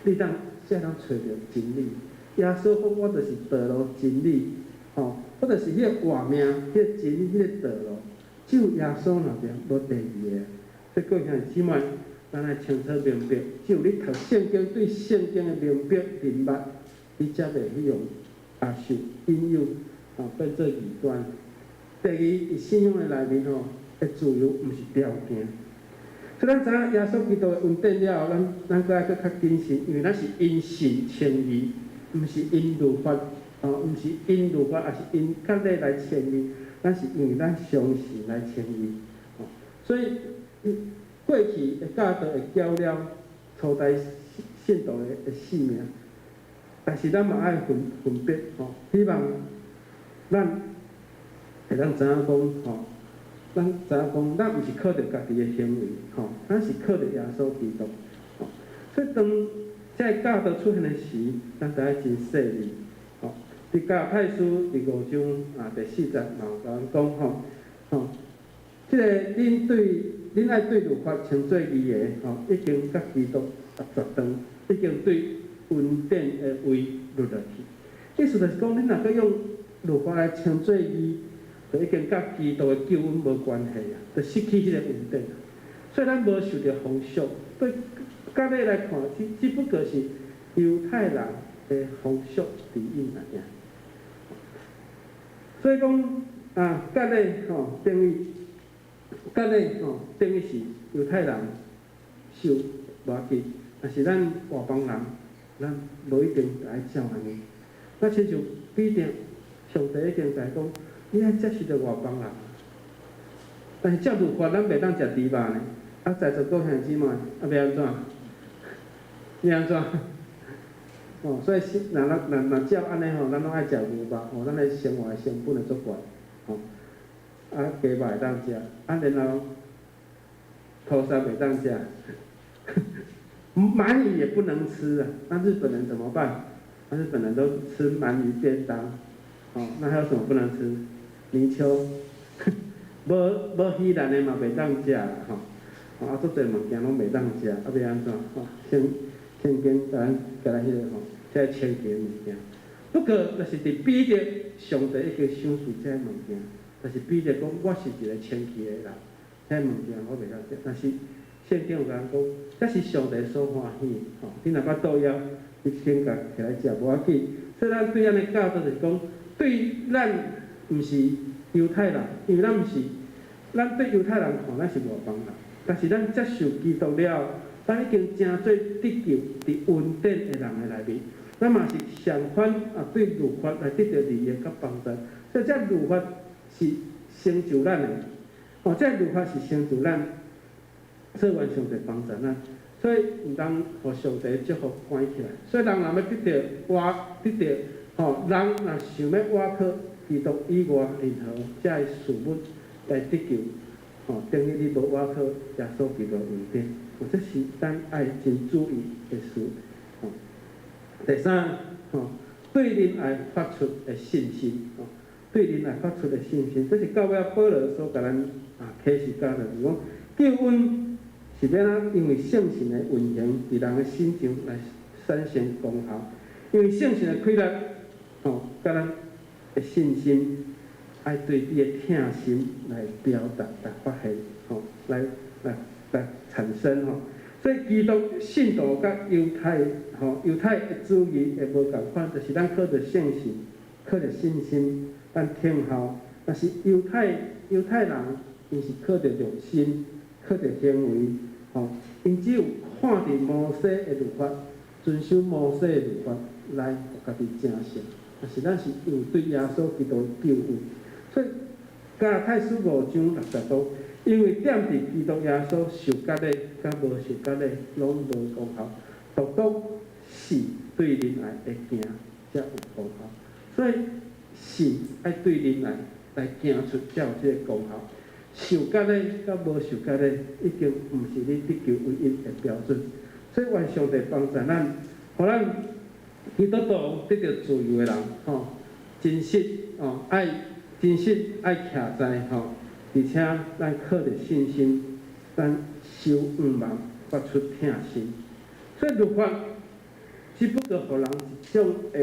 你當才通揣著真理。耶穌講：我就是道路真理，吼，我就是彼个活命，彼个真理，彼个道路。只有耶穌那邊，無第二个。所以各位兄弟姊妹，咱愛清楚明白，只有你讀聖經，對聖經的明白明白，你才袂去用受引誘，變做異端。第二，佇信仰的內面吼，的自由毋是條件。所以咱知影耶穌基督的恩典了後，咱閣愛閣較謹慎，因為咱是因信稱義，毋是因律法，哦，毋是因律法，抑是因割禮來稱義。咱是因為咱相信來稱義。哦，所以過去的教導會攪了初代信徒的性命，但是咱嘛愛分別吼，希望咱會當知影講吼，咱知影講，咱毋是靠著家己的行為吼，咱是靠著耶穌基督。吼，所以當這个教導出現的時，咱就愛真細膩。吼，佇加拉太書第五章第四節嘛有共咱講吼，吼，這个恁愛對律法稱做義的吼，已經佮基督絕斷，已經對恩典的位落落去。意思就是講，恁若閣用律法來稱做義，就已經佮基督的救恩無關係啊，就失去彼個恩典。所以咱無受著風俗，對割禮來看，只不過是猶太人的風俗而已爾。所以講啊，割禮吼等於割禮吼等於是猶太人受無要緊，但是咱外邦人，咱無一定愛照按呢。那親像彼得，上帝已經共伊講，你愛接受著外邦人，但是照律法，咱袂當食豬肉呢。啊，在座各位兄弟姊妹，啊，欲按怎？欲按怎？哦，所以若咱若若照按呢吼，咱攏愛食牛肉，吼，咱的生活的成本會足懸，吼。啊，雞肉會當食，啊，然後塗司袂當食，鰻魚也不能吃啊。那日本人怎麼辦？那日本人都吃鰻魚便當，哦，那還有什麼不能吃？泥鰍，無魚鱗的嘛袂當食吼。啊，足濟物件攏袂當食，啊，欲按怎？吼，聖經共咱共咱彼个吼，這清潔的物件。不過，若是佇彼得，上帝已經賞賜這个物件，但是彼得講，我是一個清氣的人，這个物件我袂曉食。但是聖經有共咱講，這是上帝所歡喜，吼。你若捌肚枵，你先共摕來食，無要緊。所以咱對按呢教導就是講，對咱毋是猶太人，因為咱毋是，咱對猶太人看，咱是外邦人。但是咱接受基督了，咱已經成做得救佇恩典的人的內面。咱嘛是相款啊，對律法來得著利益佮幫助。所以這律法是成就咱的，哦，這律法是成就咱，所以願上帝幫助咱。所以毋通予上帝祝福關起來。所以人若欲得著倚得著，吼，人若想欲倚靠基督以外任何這个事物來得救。吼，等於你無倚靠耶穌基督恩典，吼，這是咱愛真注意的事。吼，第三，吼，對仁愛發出的信心，吼，對仁愛發出的信心，這是到尾保羅所共咱啟示教的，就是講救恩是欲按怎？因為聖神的運行，佇人的心中來產生功效，因為聖神的氣力，吼，佮咱的信心，愛對你的疼心來表達、來發現，吼，來產生吼。所以基督信徒佮猶太吼猶太的主義會無仝款，就是咱靠著聖神、靠著信心，咱聽候。但是猶太人，𪜶是靠著良心、靠著行為，吼，𪜶只有看佇摩西的律法，遵守摩西的律法來予家己成聖。但是咱是有對耶穌基督的救恩，所以加拉太書5章60節，因為踮佇基督耶穌受割禮佮無受割禮攏無功效，獨獨是對仁愛會行才有功效。所以信愛對仁愛來行出才有這个功效。受割禮佮無受割禮已經毋是你得救唯一的標準。所以願上帝幫助咱，予咱基督徒得著自由的人，吼，真實哦，愛真實愛徛在吼，而且咱靠著信心，咱受仰望，發出疼心。所以律法只不過予人一種的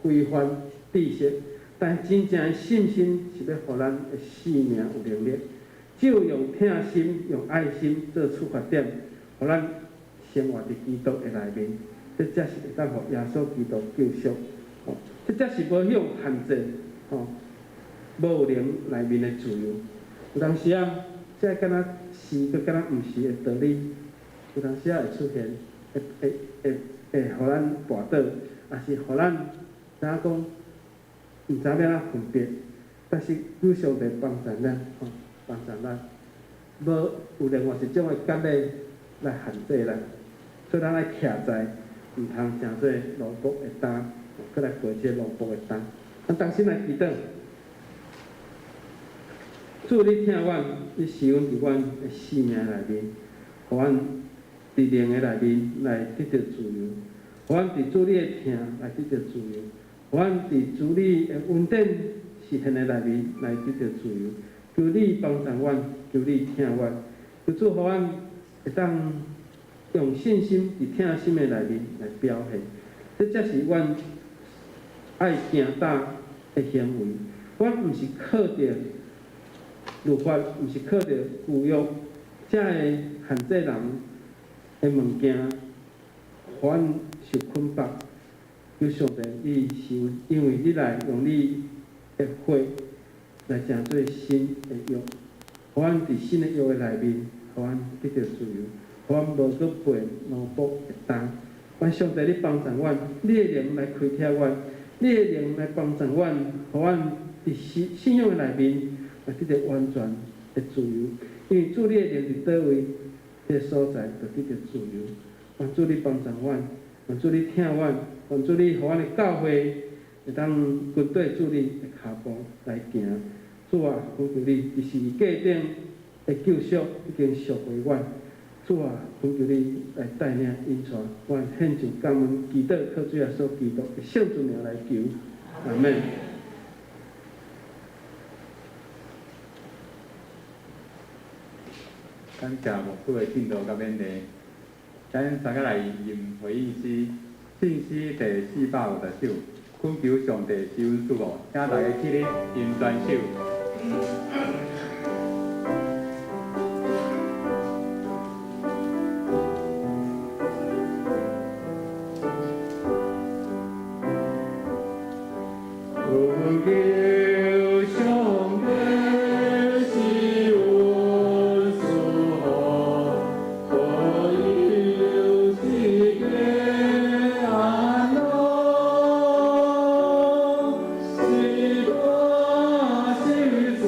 規範知識，但真正的信心是欲予咱的生命有能力。只有用疼心、用愛心做出發點，予咱生活佇基督的內面，這才是會當予耶穌基督救贖。吼，這才是無向限制，吼，無靈內面的自由。有當時啊，這個敢若是，閣敢若毋是的道理，有當時啊會出現，會予咱跋倒，抑是予咱知影講，毋知欲按怎分別。但是求上帝幫助咱，吼，幫助咱，無有另外一種的割禮來限制咱，所以咱愛徛在，毋通成做奴僕的擔，閣來背這個奴僕的擔。咱同心來祈禱。主，你疼阮，你施恩佇阮的生命內面，予阮佇靈的內面來得著自由，予阮佇主你的疼來得著自由，予阮佇主你的恩典實現的內面來得著自由。求你幫助阮，求你疼阮，求主予阮會當用信心佇疼心的內面來表現，這才是阮愛行膽的行為。阮毋是靠著律法，毋是靠著舊約，才會限制人的物件，予阮受捆綁。求上帝你施恩，因為你來用你的血來成做新的約，予阮佇新的約的內面，予阮得著自由，予阮無閣背奴僕的擔。願上帝你幫助阮，你的靈來開啟阮，你的靈來幫助阮，予阮佇信仰的內面來得著完全的自由。因為主你的靈佇佗位，彼个所在就得著自由。願主你幫助阮，願主你疼阮，願主你予阮的教會會當跟綴主你的跤步來行。主啊，懇求你，佇十字架頂的救贖已經贖回阮。主啊，懇求你來帶領引帶阮，獻上感恩祈禱，靠主耶穌基督的聖尊名來求，阿們。感謝牧師的進度佮勉勵，咱三個來吟回應詩，聖詩第450首，懇求上帝施恩賜福，請大家起立吟全首。懇求上帝施恩賜福，保佑世界安樂，是大是小。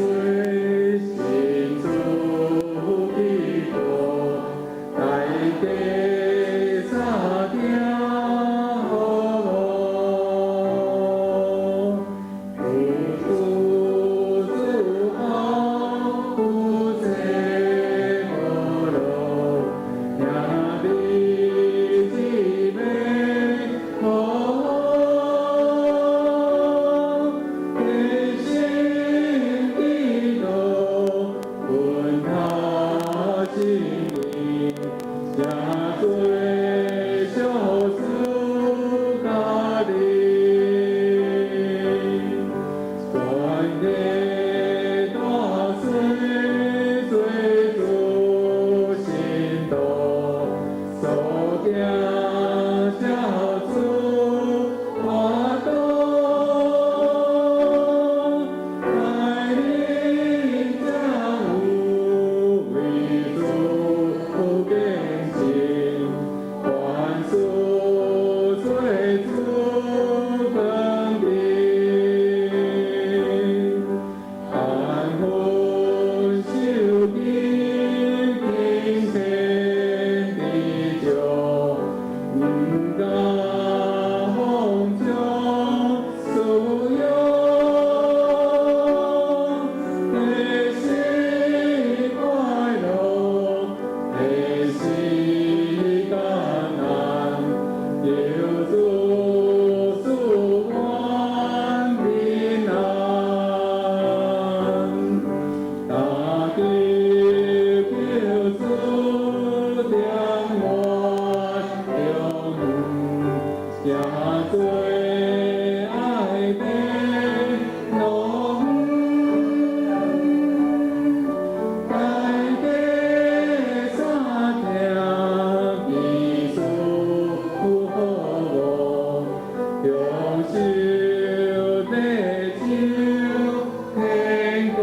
行照主活動，帶領才有為主見證，凡事做主權柄，安分守己，敬虔知足，毋敢放縱私欲，彼時快樂，彼時艱難，求主賜阮平安。大地求主點我中遠，行做愛的路遠，大地三聽彼此好無，享受地上天國。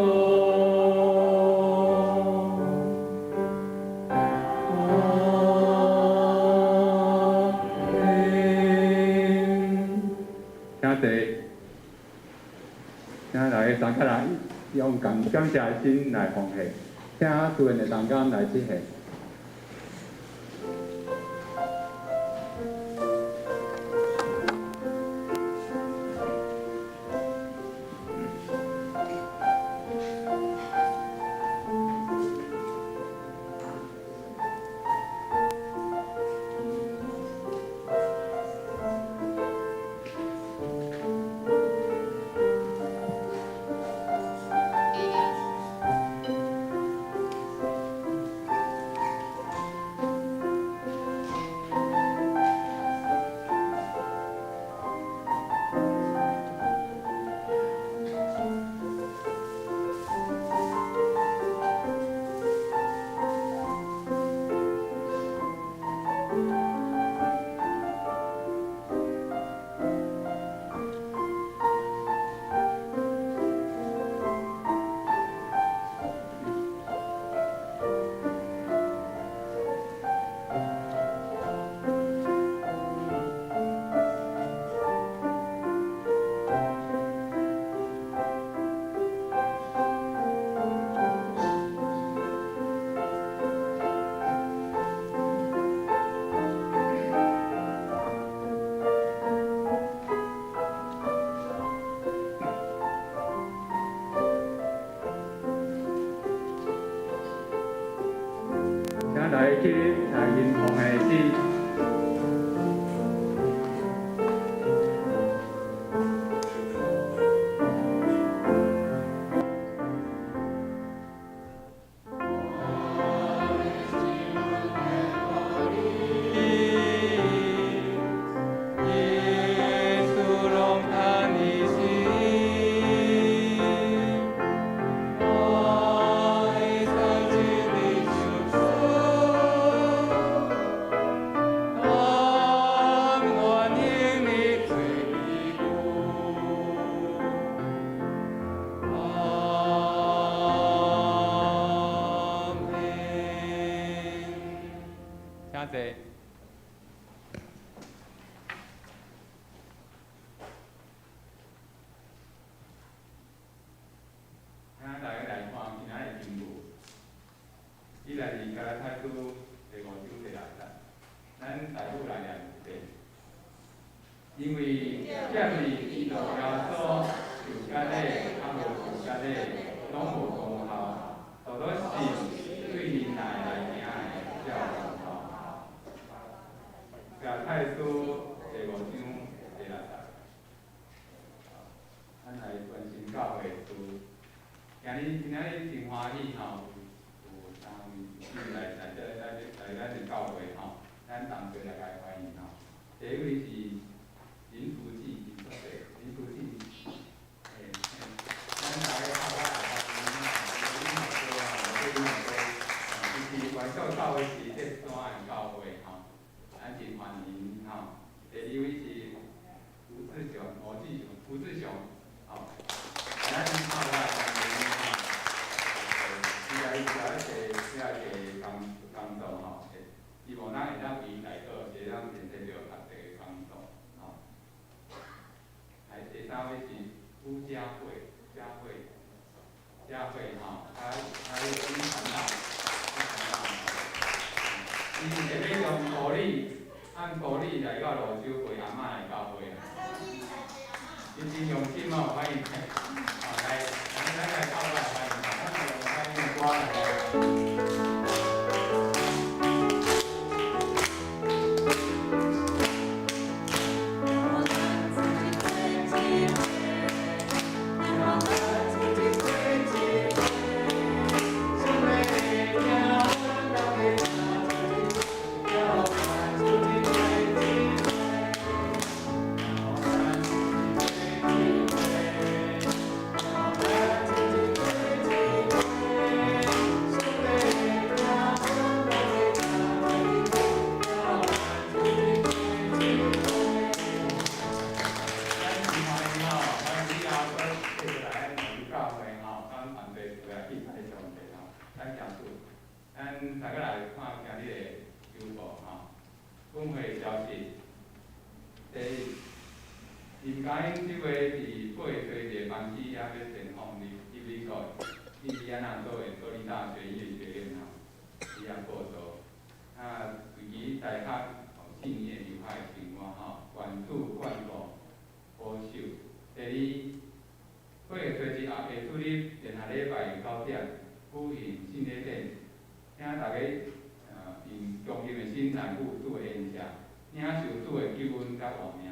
阿們。請坐，請大家三起來，用感感謝的心來奉獻，請主任的同工來致獻。請大家起立來認奉獻的主。耶穌攏疼你心，我的三親的受苦，甘願向你做義務。阿們。請坐。請大家來看今仔日的經文，伊來自加拉太書第五章第六節，咱大伙來念一遍。因為借著基督耶穌受割禮，較無受割禮，攏無功效，獨獨是對忍耐來行的才有功效。加拉太書第五章第六節，咱來關心教會事。今仔日真歡喜吼，有三位姊妹來這來咱的教會吼，咱同齊來共歡迎吼。第一位是林淑姊，林淑姊，林淑姊，咱大家拍拍來歡迎吼，林老師吼，林老師，伊是原教教會是這山的教會吼，咱真第二位是吳志雄，吳志雄，吳志雄，吼，咱拍來歡迎吼，伊來做一個遐個工工作吼，希望咱會當為伊代禱，是會當承受著較濟工作，吼。來，第三位是巫佳慧，佳慧，佳慧吼，她她有殷傳道，殷傳道，伊是下欲從埔里，按埔里來到蘆洲陪阿嬤來教會。伊真用心哦，歡迎，好來，咱來靠來歡迎，咱來歡迎歌來。咱真歡迎吼，歡迎以後閣繼續來咱蘆洲教會吼，咱團隊來敬拜上帝吼，咱行主，咱大家來看今日的周報吼，本會消息。第一，林嘉英這位佇8月初一班起也欲前往入入美國印第安納州的州立大學音樂學院吼，伊也報道。啊，為其大學四年的留學生活吼，願主眷顧保守。第二，8月初一下主日連續禮拜9點舉行聖禮典，請大家用恭敬的心來赴主的宴席，領受主的救恩佮活命。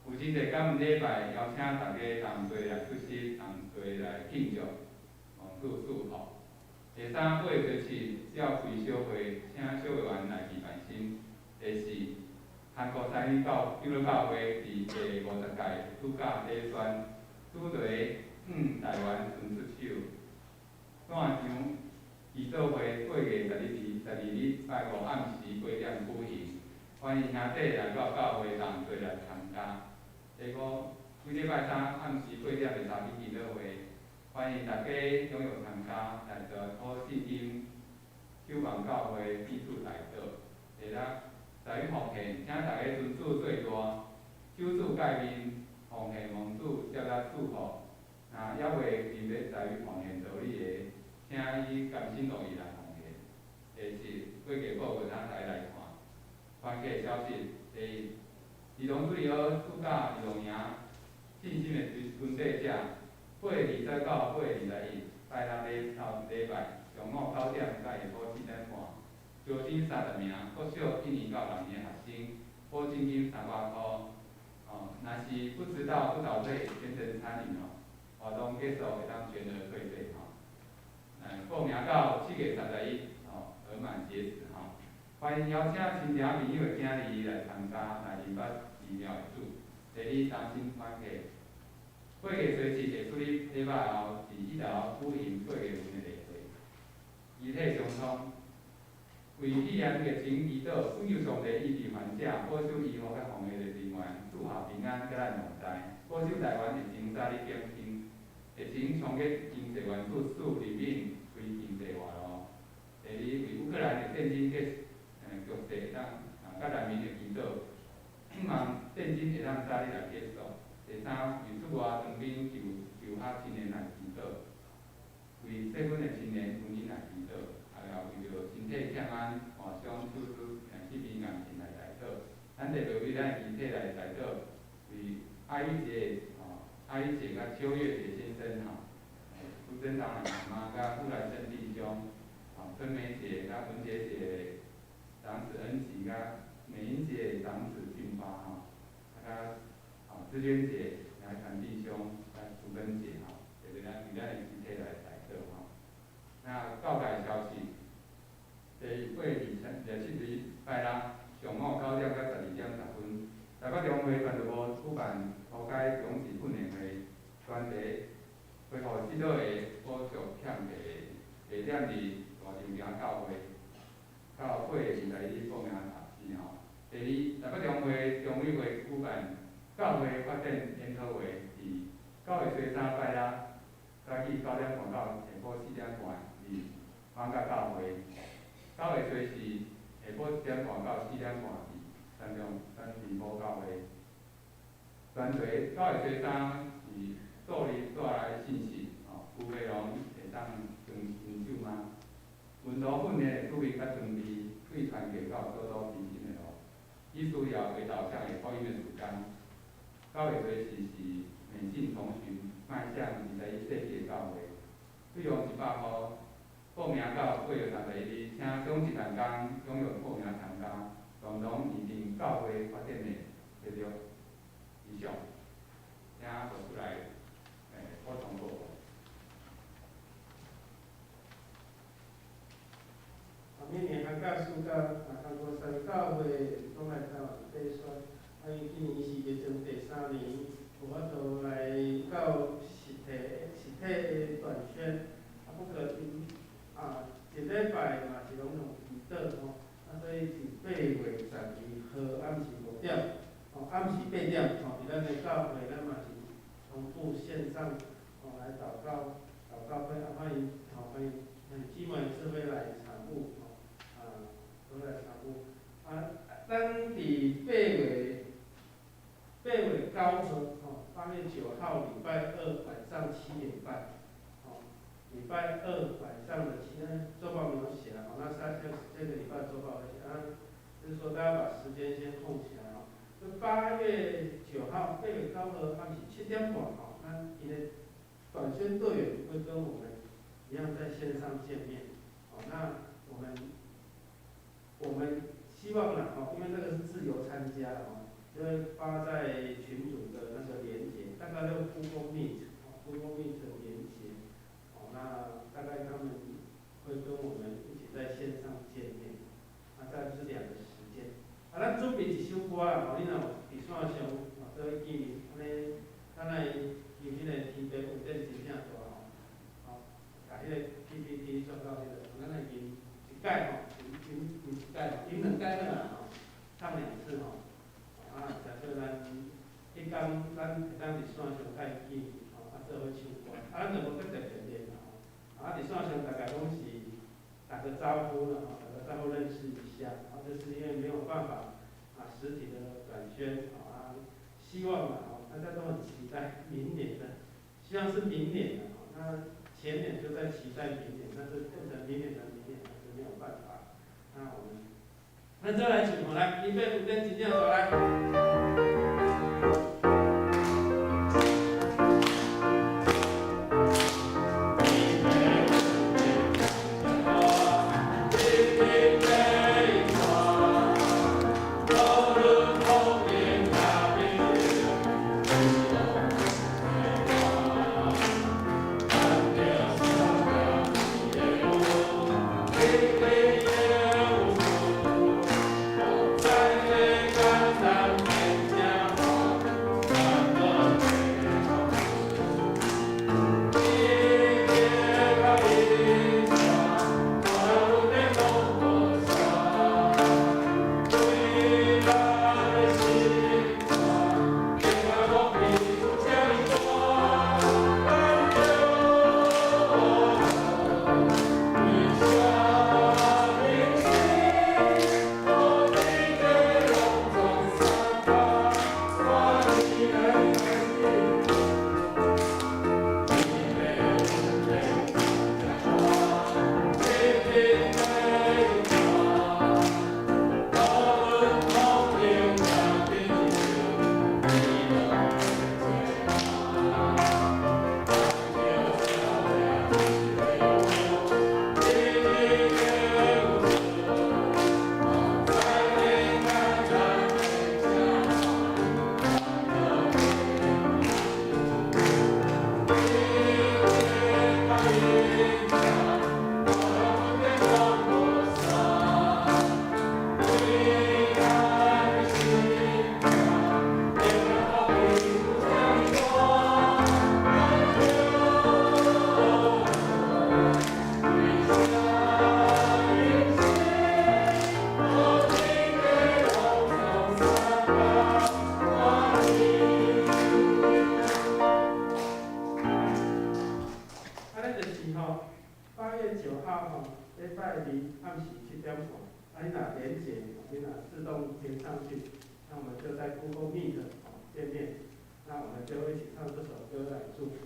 有真濟感恩禮拜，邀請大家同齊來出席，同齊來慶祝，望主祝福。第三，8月初七召開小會，請小會員來備辦心。第四，韓國三一教長老教會佇第50屆暑假禮選主題台灣伸出手。線上祈禱會8月12日拜五暗時8點舉行，歡迎兄弟來到教會同齊來參加。第五，每禮拜三暗時8點的查經祈禱會，歡迎大家踴躍參加，來做好聖經守望教會彼此代禱。第六，在於奉獻，請大家尊主最大，守主誡命，奉獻蒙主接納祝福。若猶未明白在於奉獻道理的，請以甘心樂意來奉獻。第七，會計報告咱大家來看。團契消息，第一，兒童主日學暑假兒童營信心的傳遞者，8月20到8月21，拜六禮頭禮拜上午9點到下晡4點半，招生30名，國小一年到六年的學生，保證金300箍。哦，若是不遲到不早退，全程參與哦。活動結束會當全額退費吼。報名到7月31，吼，額滿截止吼。歡迎邀請親情朋友的囝兒來參加，來認捌奇妙的主。第二，單身團契。8月初七下主日禮拜後，佇一樓舉行八月份的例會。遺體相通，為肺炎疫情祈禱，懇求上帝醫治患者，保守醫護佮防疫的人員，賜下平安佮咱同在，保守台灣疫情早日減輕，疫情衝擊經濟援助使人民開經濟活路。第二，為烏克蘭的戰爭局勢會當啊，佮難民的祈禱，希望戰爭會當早日來結束。第三，為出外當兵求求學青年來祈禱，為適婚的青年婚姻來祈禱，啊，也為著身體欠安、外傷手術、去病癌症來代禱。咱特別為咱的肢體來代禱，為愛玉姐吼，愛玉姐佮秋月姐先生吼，朱正長的媽媽佮傅來生弟兄，吼，春梅姐佮文杰姐的長子恩吉佮美英姐的長子俊發吼，啊佮吼志娟姐來傳弟兄佮淑芬姐吼，特別咱為咱的肢體來代禱吼。那教界消息，第8月27日拜六上午9點到12點10分，台北中會傳道部舉辦塗改種子訓練會，專題恢復指導的補足欠缺的，地點佇大長埕教會，到8月21日報名截止吼。第二，台北中會中辦教會發展研討會，佇9月初三拜六早起9點半到下晡4點半，佇艋舺教會。9月初四下晡1點半到4點半，佇三重三重埔教會。專題9月初三是助力帶來的信息，吼，邱培龍會當裝新酒嗎？門徒訓練的趣味佮裝備，對傳教到小組前進的路，以需要為導向的福音的時間。9月初四是美進同巡，邁向21世紀的教會。費用100箍，報名到8月31日，請雙一同工踴躍報名參加，共同擬定教會發展的策略。以上，請牧師來補充報告。啊，每年寒假、暑假，啊，韓國三教會攏來台灣爬山，啊，因今年是疫情第三年，無法度來到實體的短宣，啊，不過𪜶啊，一禮拜嘛是攏用祈禱吼，啊，所以佇8月12號暗時5點，吼，暗時8點，吼，佇咱的教會，咱嘛是同步線上，吼，來禱告，禱告會，啊，歡迎，吼，歡迎，姊妹是會來參與，吼，啊，都來參與。啊，咱佇8月9號，吼，8月9號禮拜二晚上7點半，吼，禮拜二晚上的七，週報沒有寫啊，那下下這個禮拜週報會寫啊，就是說大家把時間先空起來吼。就8月9號，8月9號暗時7點半，吼，那𪜶的短宣隊員會跟我們一樣在線上見面，好，那我們希望啦，吼，因為這個是自由參加的吼，就會發在群組的那個連結，大概用 Google Meet，哦，Google Meet 連結，哦，那大概他們會跟我們一起在線上見面，啊，大概就是兩個時間。啊，咱準備一首歌啦，吼，你若有佇線上，哦，做伙見面，按呢，咱來求彼個天父恩典真正大吼，吼，共彼個 PPT 轉到彼個，咱來吟一擺吼，吟吟吟一擺吼，吟兩擺好啦吼，唱兩次吼，啊，假設咱彼工咱會當佇線上共伊見面吼，啊，做伙唱歌，啊，咱就無閣特別練啦吼，啊，佇線上大概攏是打個招呼啦吼，打個招呼認識一下，啊，這是因為沒有辦法啊，實體的短宣，啊，希望啦，吼，大家都很期待明年的，希望是明年的，那前年就在期待明年，但是變成明年的明年還是沒有辦法。那我們，咱再來唱吼，來，預備，五點真正大來。點半，啊，你若連結，你若自動填上去，那我們就在 Google Meet 哦見面，那我們就一起唱這首歌來祝福。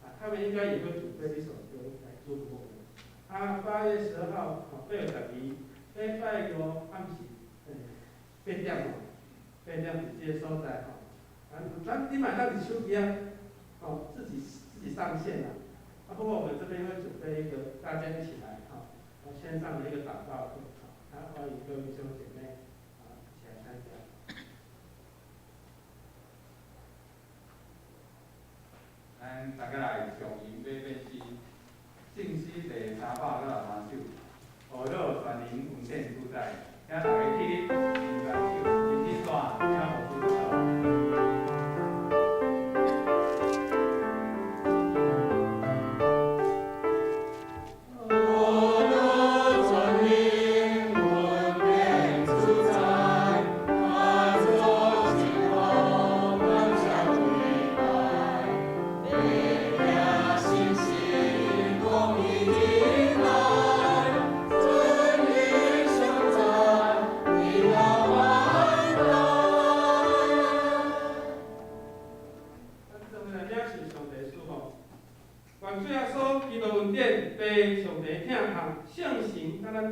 啊，他們應該也會準備一首歌來祝福我們。啊，8月12號，哦，8月12，禮拜五暗時，8點哦，八點佇這个所在吼。啊，咱你嘛會當佇手機啊，哦，自己上線啦。啊，不過我們這邊會準備一個大家一起來哈，線上的一個禱告會，啊，歡迎各位弟兄姐妹啊一起來參加。咱大家來上音欲變詩，聖詩第363首，何樂全能恩典主宰，請大家起立，握手，一起煞，請牧師祝禱。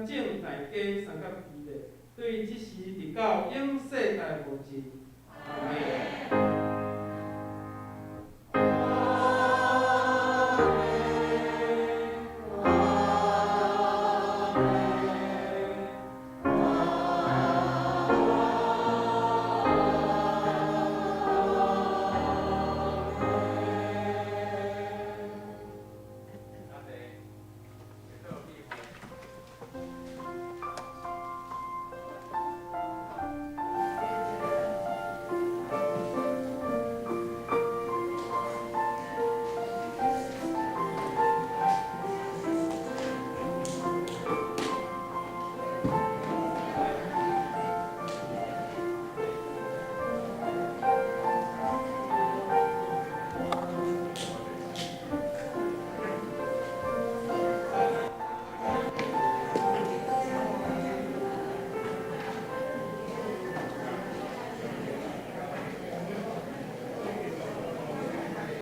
眾大家相佮對這時直到永世代無盡。阿們。